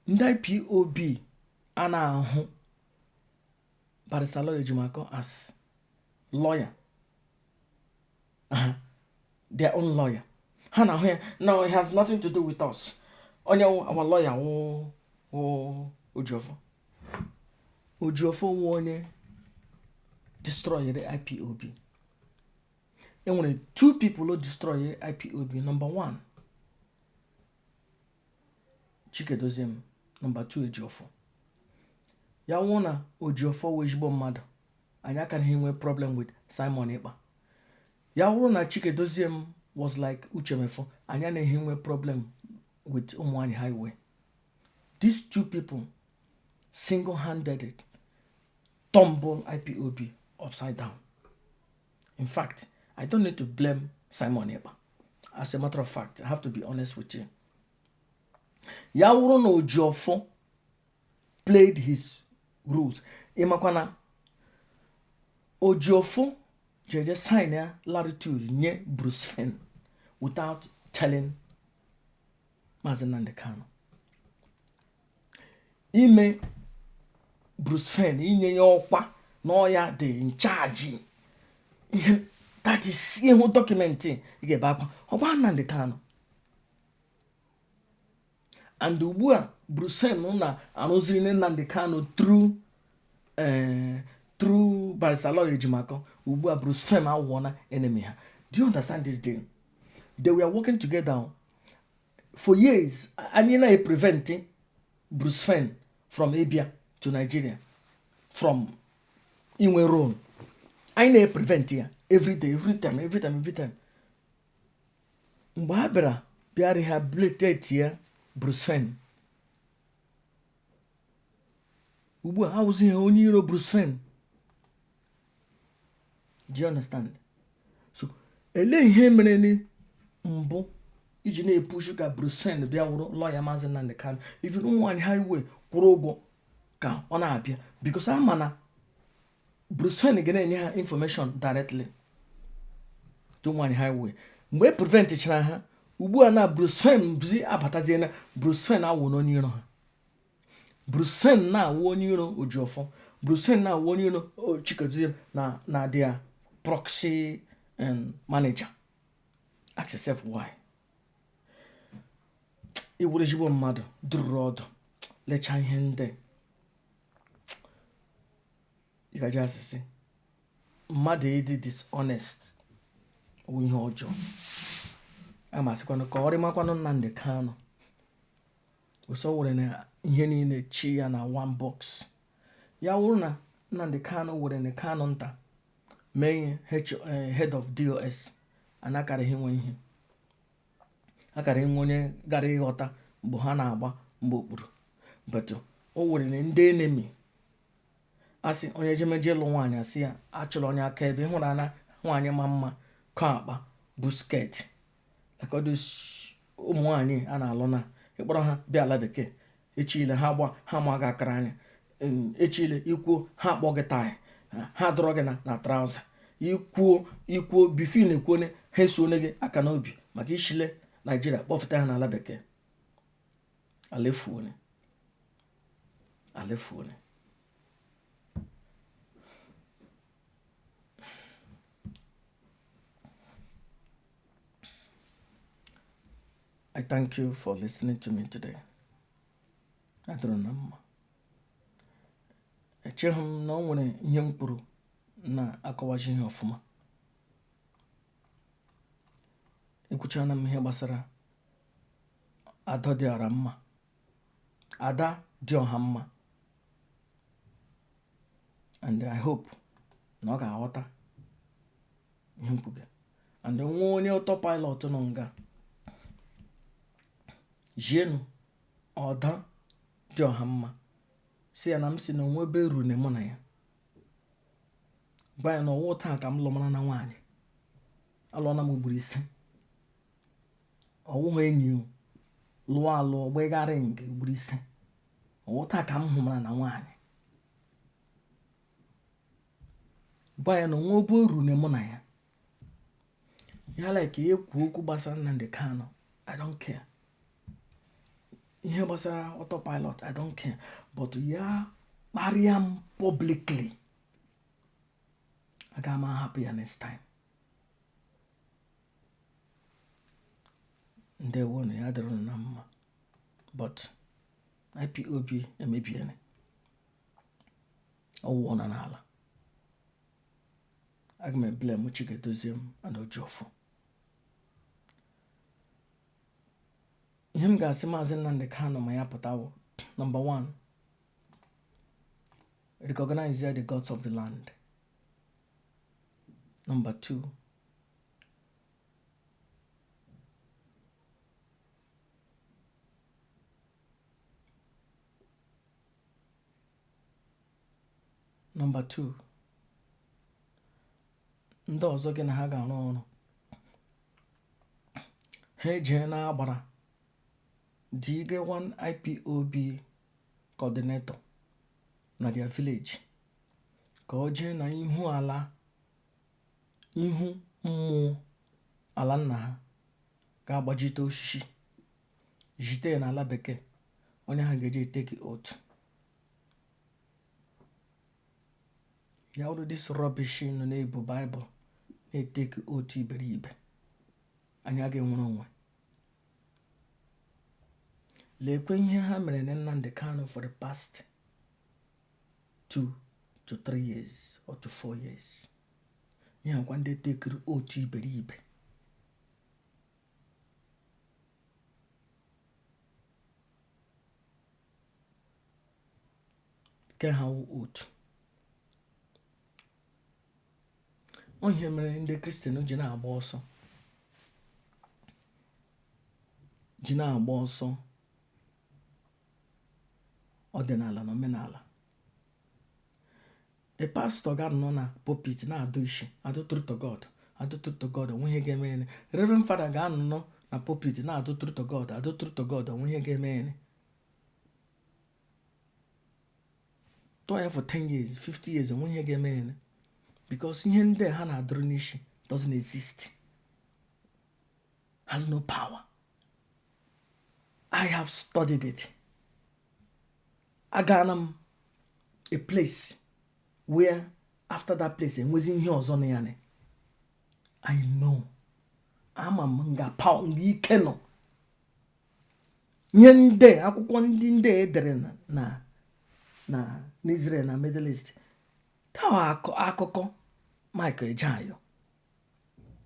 Ndị IPOB a na-ahụ Barrister Aloy Ejimakor as lawyer, their own lawyer. Ha na-ahụ ya, no, it has nothing to do with us. Onye our lawyer wụ Ejiofor. Ejiofor wụ onye destroyed IPOB. Enwere two people who destroy IPOB. Number one, Chike Doziem. Number two, Ejiofor. Ya wụ na Ejiofor wụ ezigbo mmadụ, anyị akaghị enwe problem with Simon Ekpa. Ya wụrụ na Chike Doziem was like Uche Mefor, anyị anaghị enwe problem with Ụmụnwaanyị Highway. These two people single-handed tumble IPOB upside down. In fact, I don't need to blame Simon Ekpa. As a matter of fact, I have to be honest with you. Ya wụrụ na Ejiofor played his rules, ịmakwa na Ejiofor Jeje sign ya latitude nye Bruce Fein without telling Maazị Nnamdi Kanu. Ime Bruce Fein, inye ya ọkwa na ọ ya dị in charge ihe, that is ịhụ document ị ga-ebe akwa. Ọ gwa Nnamdi Kanu. And ugbu a Bruce Fein na-arụziri Nnamdi Kanu through Barrister Aloy Ejimakor. Ugbu a Bruce Fein awụọna enemy ha. Do you understand this thing? They were working together for years. Anyị na-prevent Bruce Fein from ịbịa to Nigeria, from inwe role. Anyị na-prevent ya every day, every time, every time, every time. Mgbe ha bịara bịa rehabilitate ya, Bruce Fein ugbu a awụzighị onye iro Bruce Fein. Do you understand? So elee ihe mere ni mbụ iji na-epushu ka Bruce Fein bịa wụrụ lawyer Maazị Nnamdi Kanu? Even ụmụ nwaanyị highway kwụrụ ụgwọ ka ọ na-abịa, because ama na Bruce Fein ga na-enye ha information directly to ụmụ nwaanyị highway. Mgbe e preventchara ha, ugbu a na Bruce Fein bụzi abatazie na Bruce Fein awụ n'onye iro ha. Bruce Fein na-awụ onye iro Ojiọfọ. Bruce Fein na-awụ onye iro Chikezie na their proxy manager. Ask yourself why. Iwere ezigbo mmadụ dururu ọdụ lechaa ihe ndị ịgaji asịsị mmadụ ịdị dishonest wụ ihe ọjọọ. A masịkwanụ ka ọ rịmakwanụ Nnamdi Kanu ụsọ were na ihe niile chi ya na one box. Ya wụrụ na Nnamdi Kanu were na Kanu nta mee ihe head of DOS, anakarịghị inwe ihe akara inwe onye gara ịghọta mgbe ha na-agba mgbe okpuru. But o were na ndị enemy asị onye jemeje ịlụ nwaanyị, asị ya achọrọ onye aka ebe ịhụrụ ana nwaanyị ma mma kọ akpa bụ skirt, like all those ụmụ nwaanyị a na-alụ na ịkpọrọ ha bịa ala bekee. Echile ha gba ha ma gị akara anya, echile ikwuo ha akpọ gị tie, ha dọrọ gị na trouser. Ikwuo ikwuo before na-ekwuone ha esuone gị aka n'obi maka ishile Naijiria kpọfụta ha n'ala bekee. Alefuone, alefuone. I thank you for listening to me today. Adịrọ na mma. Echeghị m na o nwere ihe m kwuru na-akọwaji ihe ọfụma. Ekwuchana m ihe gbasara Ada dị ọra mma, Ada dị ọha mma, and I hope na ọ ga-aghọta ihe m kwuge. And nwa onye autopilot nọ nga jienu ọda dị ọha mma, si ya na m si na onwe ebe rune mụ na ya. Gwa ya na ọwụ taa ka m lụmara na nwaanyị. Alụọna m ugboro 5. Ọwụghị enyi o lụọ alụọ gbegharị nke ugboro 5. Ọwụ taa ka m hụmara na nwaanyị. Gwa ya na onwe ebe o rune mụ na ya. Ya like ya ekwu okwu gbasara Nnamdi Kanu, I don't care. Ihe gbasara autopilot, I don't care. But ya kparịa m publicly, aga m ahapụ ya next time. Ndewonu, ya dịrị unu na mma. But IPOB emebiene, ọwụọ na n'ala. Aga m eblame Chikedozie m and Ojiọfọ. Ihe m ga-asị Maazị Nnamdi Kanu ma ya pụtawo: number one, recognize the gods of the land. Number two, number two, ndị ọzọ gị na ha ga-arụ ọrụ, ha ejee na-agbara dige one IPOB coordinator na their village ka ọ jee na ihu ala. Ihu mmụọ ala nna ha ga-agbajite osisi jite ya n'ala bekee, onye ahụ ga-eji eteki oath ya. Wụrụ this rubbish nọ na-ebu Baịbụl na-eteki oath iberibe, anyị agaghị enwere onwe. Lekwe ihe ha mere na Nnamdi Kanu for the past 2 to 3 years or to 4 years. Ihe akwa ndị tekiri oath iberibe. Ke ha wụ oath. Ihe mere ndị Kristian ji na-agba ọsọ ọdịnala na omenala. A pastor ga-anọ na pulpit na-adụ isi, adụ truth to God, adụ truth to God, onwe ihe ga-eme ya. Reverend Father ga-anọ na pulpit na-adụ truth to God, adụ truth to God, onwe ihe ga-eme ya. Tụọ ya for 10 years, 50 years, onwe ihe ga-eme ya, because ihe ndị ha na-adụrụ n'isi doesn't exist, has no power. I have studied it. Agaana m a place where after that place enwezi ihe ọzọ na ya. I know, ama m nga power nga ike nọ. Ihe ndị akwụkwọ ndị edere na n'Israel na Middle East taa, akụkọ Mike Ejeayo,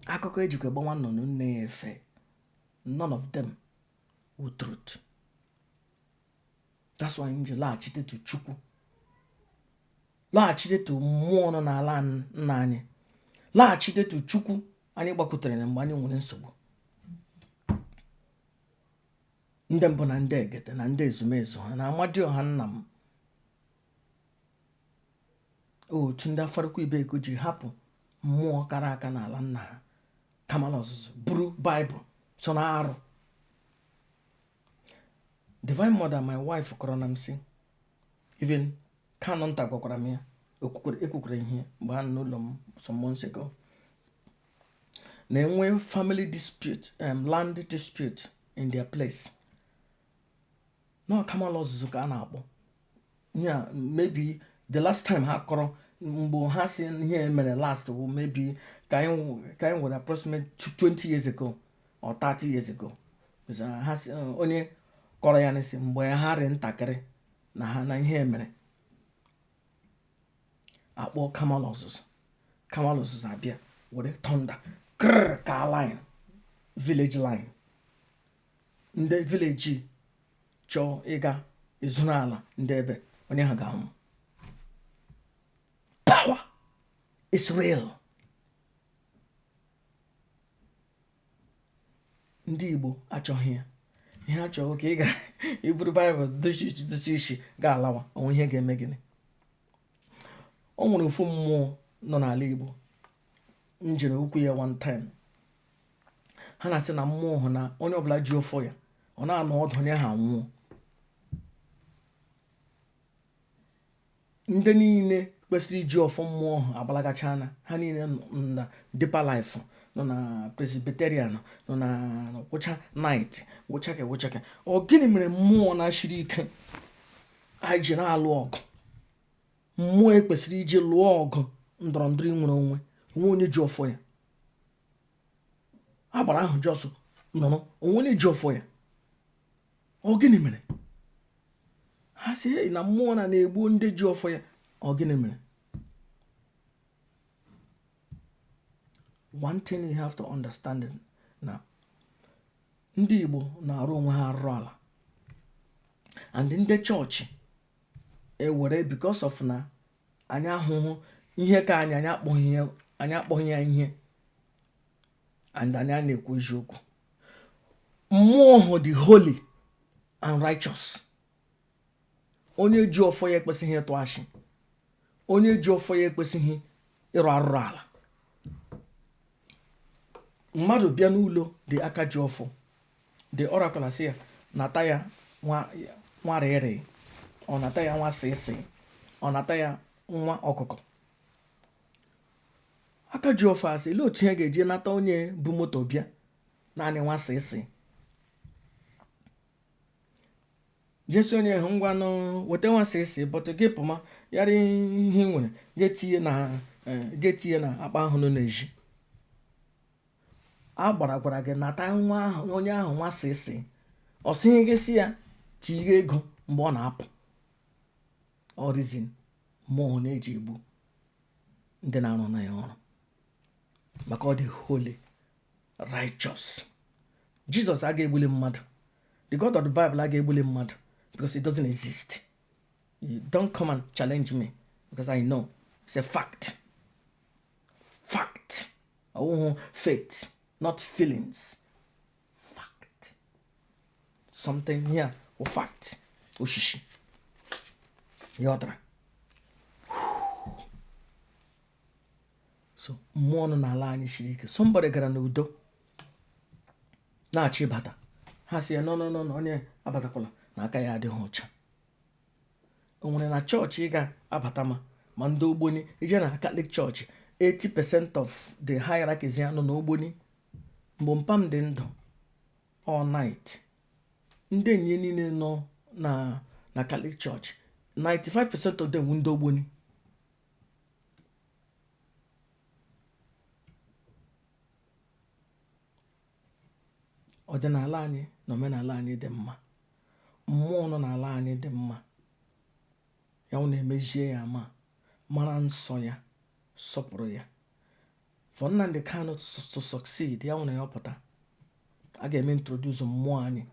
akụkọ ejikwa gbanwa nnụnụ nne ya efe, none of them were truth. That's why m ji laghachite to Chukwu, laghachite to mmụọ nọ n'ala nna anyị, laghachite to Chukwu anyị gbakwutere na mgbe anyị nwere nsogbu. Ndị mbụ na ndị egede na ndị ezumezu ha na Amadioha nna m, otu ndị Afarukwu Ibeku ji hapụ mmụọ kara aka n'ala nna ha, Kamala Ọzụzụ, buru Baịbụl so na arụ. Divine Mother, my wife, kọrọ na m sị, even Kanu nta gwakwara m ya, ekwukwere ihe mgbe ha nọ n'ụlọ m some months ago, na-enwe family dispute, land dispute in their place, na Kamala Ọzụzụ ka a na-akpọ ya. Maybe the last time ha kọrọ, mgbe ha si ihe mere last wụ maybe ka anyị nwere approximate 20 years ago or 30 years ago. Ha si onye kọrọ ya n'isi mgbe ha rị ntakịrị na ha na ihe mere akpọ Kamal Ọzụzụ. Kamal Ọzụzụ abịa were thunder krr ka line, village line. Ndị village chọọ ịga ezuru ala ndị ebe onye ha ga-anwụ. Power is real. Ndị Igbo achọghị ya. Ihe a chọrọ ka ị ga iburu Baịbụl dosi isi ga-alawa, onwe ihe ga-eme gịnị? O nwere ofu mmụọ nọ n'ala Igbo m jere okwu ya one time. Ha na-asị na mmụọ hụ na onye ọbụla ji ọfọ ya, ọ na-anọ ọdụ, onye ha nwụọ. Ndị niile kwesịrị iji ọfọ mmụọ ahụ agbalagachana ha niile nọ na Deeper Life, nọ na Presbyterian, nọ na wụcha night wụchake wụchake. Ọ gịnị mere mmụọ na-achiri ike anyị ji na-alụ ọgụ? Mmụọ ekwesịrị iji lụọ ọgụ ndọrọ ndọrọ nwere onwe onwe, onye ji ọfọ ya agbara ahụ jos nọrọ onwe, onye ji ọfọ ya. Ọ gịnị mere ha si na mmụọ na na-egbu ndị ji ọfọ ya? Ọ gịnị mere? One thing you have to understand, na ndị Igbo na-arụ onwe ha arụ ala, and ndị chọọchị ewere because of na anyị ahụhụ ihe ka anyị anyị akpọghị ya ihe, and anyị na-ekwu eziokwu. Mmụọ hụ dị holy and righteous. Onye ji ọfọ ya ekwesịghị ịtụ ashị. Onye ji ọfọ ya ekwesịghị ịrụ arụrụ ala. Mmadụ bịa n'ụlọ dị aka ji ọfọ, the oracle asị ya nata ya nwa rịrị, ọ nata ya nwa sịsị, ọ nata ya nwa ọkụkọ. Aka ji ofe asị, ele otu ihe ga-eji nata onye bu moto bịa naanị nwa sịsị jesi onye hụ, ngwanụ, weta nwa sịsị, but gị pụma yara ihe ị nwere ga-etinye na akpa ahụ nọ n'ezi. A gbara gwara gị nata nwa ahụ, onye ahụ nwa sịsị, ọ sịghị gị si ya tinye ego mgbe ọ na-apụ. Ọ reason mmụọ na-eji egbu ndị na-arụ na ya ọrụ, maka ọ dị holy, righteous. Jesus aga egbuli mmadụ. The God of the Bible aga egbuli mmadụ because it doesn't exist. You don't come and challenge me, because I know it's a fact. Fact, ọwụhụ faith, not feelings. Fact, something here or fact oshishi ya ọ dara. So mmụọ nọ n'ala anyị siri ike. Somebody gara n'udo na-achọ ịbata, ha si ya, "No, no, no, no, onye abatakwala na aka ya adịghị ọcha." O nwere na chọọchị ị ga-abata ma ndị ogboni ije na Catholic Church, 80% of the hierarchies ya nọ n'ogboni. Mgbe mpa m dị ndụ, all night, ndị enyi niile nọ na Catholic Church, 95% of them wụ ndị ogboni. Ọdịnala anyị na omenala anyị dị mma. Mmụọ nọ n'ala anyị dị mma. Ya wụ na-emejie ya ama mara nsọ ya, sọpụrụ ya. For Nnamdi Kanu to succeed, ya wụ na ya pụta, a ga-eme introduce mmụọ anyị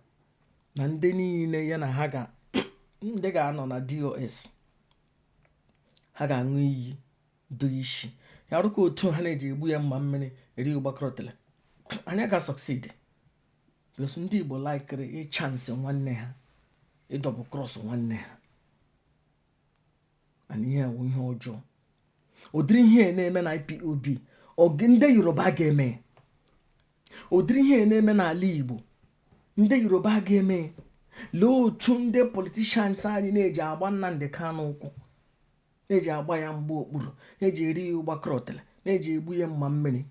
na ndị niile ya na ha ga ndị ga-anọ na DOS. Ha ga-aṅụ iyi do isi ya rụka otu ha na-eji egbu ya mma mmiri eri ụgbakọrọtele. Anyị ga succeed because ndị Igbo laikiri ịchance nwanne ha, ịdouble cross nwanne ha, and ihe wụ ihe ọjọọ. Ụdịrị ihe na-eme na IPOB, ndị Yoruba ga-eme. Ụdịrị ihe na-eme n'ala Igbo, ndị Yoruba ga-eme. Lee otu ndị politicians anyị na-eji agba Nnamdi Kanu ụkwụ, na-eji agba ya mgbe okpuru, na-eji eri ya ụgbakọrọtele, na-eji egbu ya mma mmiri.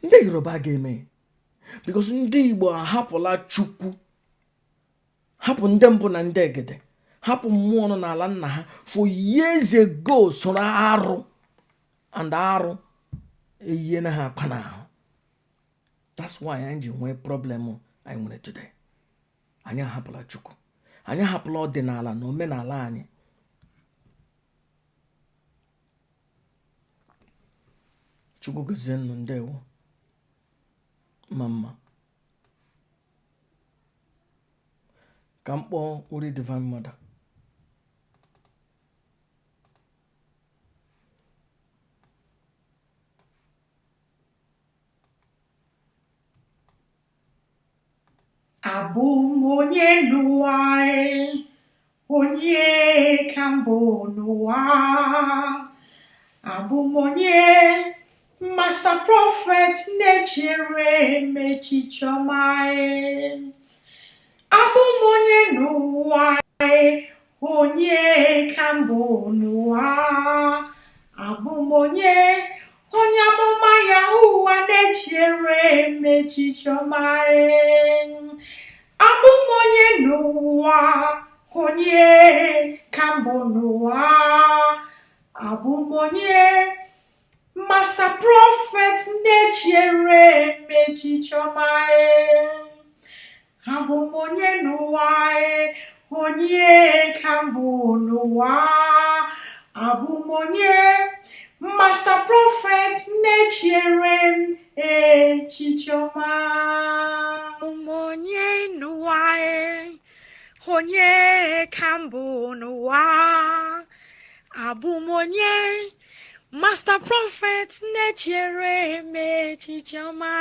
Ndị Yoruba ga-eme because ndị Igbo ahapụla Chukwu, hapụ ndị mbụ na ndị egede, hapụ mmụọ nọ n'ala nna ha for years ago, soro arụ and arụ eyie na ha akpa n'ahụ. That's why anyị ji nwee problem anyị nwere today. Anyị ahapụla Chukwu, anyị ahapụla ọdịnala na omenala anyị. Chukwu gozie nnụ. Ndewo, mma mma. Ka m kpọọ Uri Divine Mother. Abụ m onye n'ụwa, onye ka mbụ n'ụwa. Abụ m onye Master Prophet na-echere m echiche ọma. Abụ m onye n'ụwa, onye ka mbụ n'ụwa. Abụ m onye onye amụma ya ụwa na-echere m echiche ọma. Abụ m onye n'ụwa, onye ka mbụ n'ụwa. Abụ m onye Master Prophet na-echere m echiche ọma. Abụ m onye n'ụwa, onye ka mbụ n'ụwa. Abụ m onye Master Prophet na-echere m echiche ọma. Abụ m onye n'ụwa, onye ka mbụ n'ụwa. Abụ m onye Master Prophet na-echere m echiche ọma.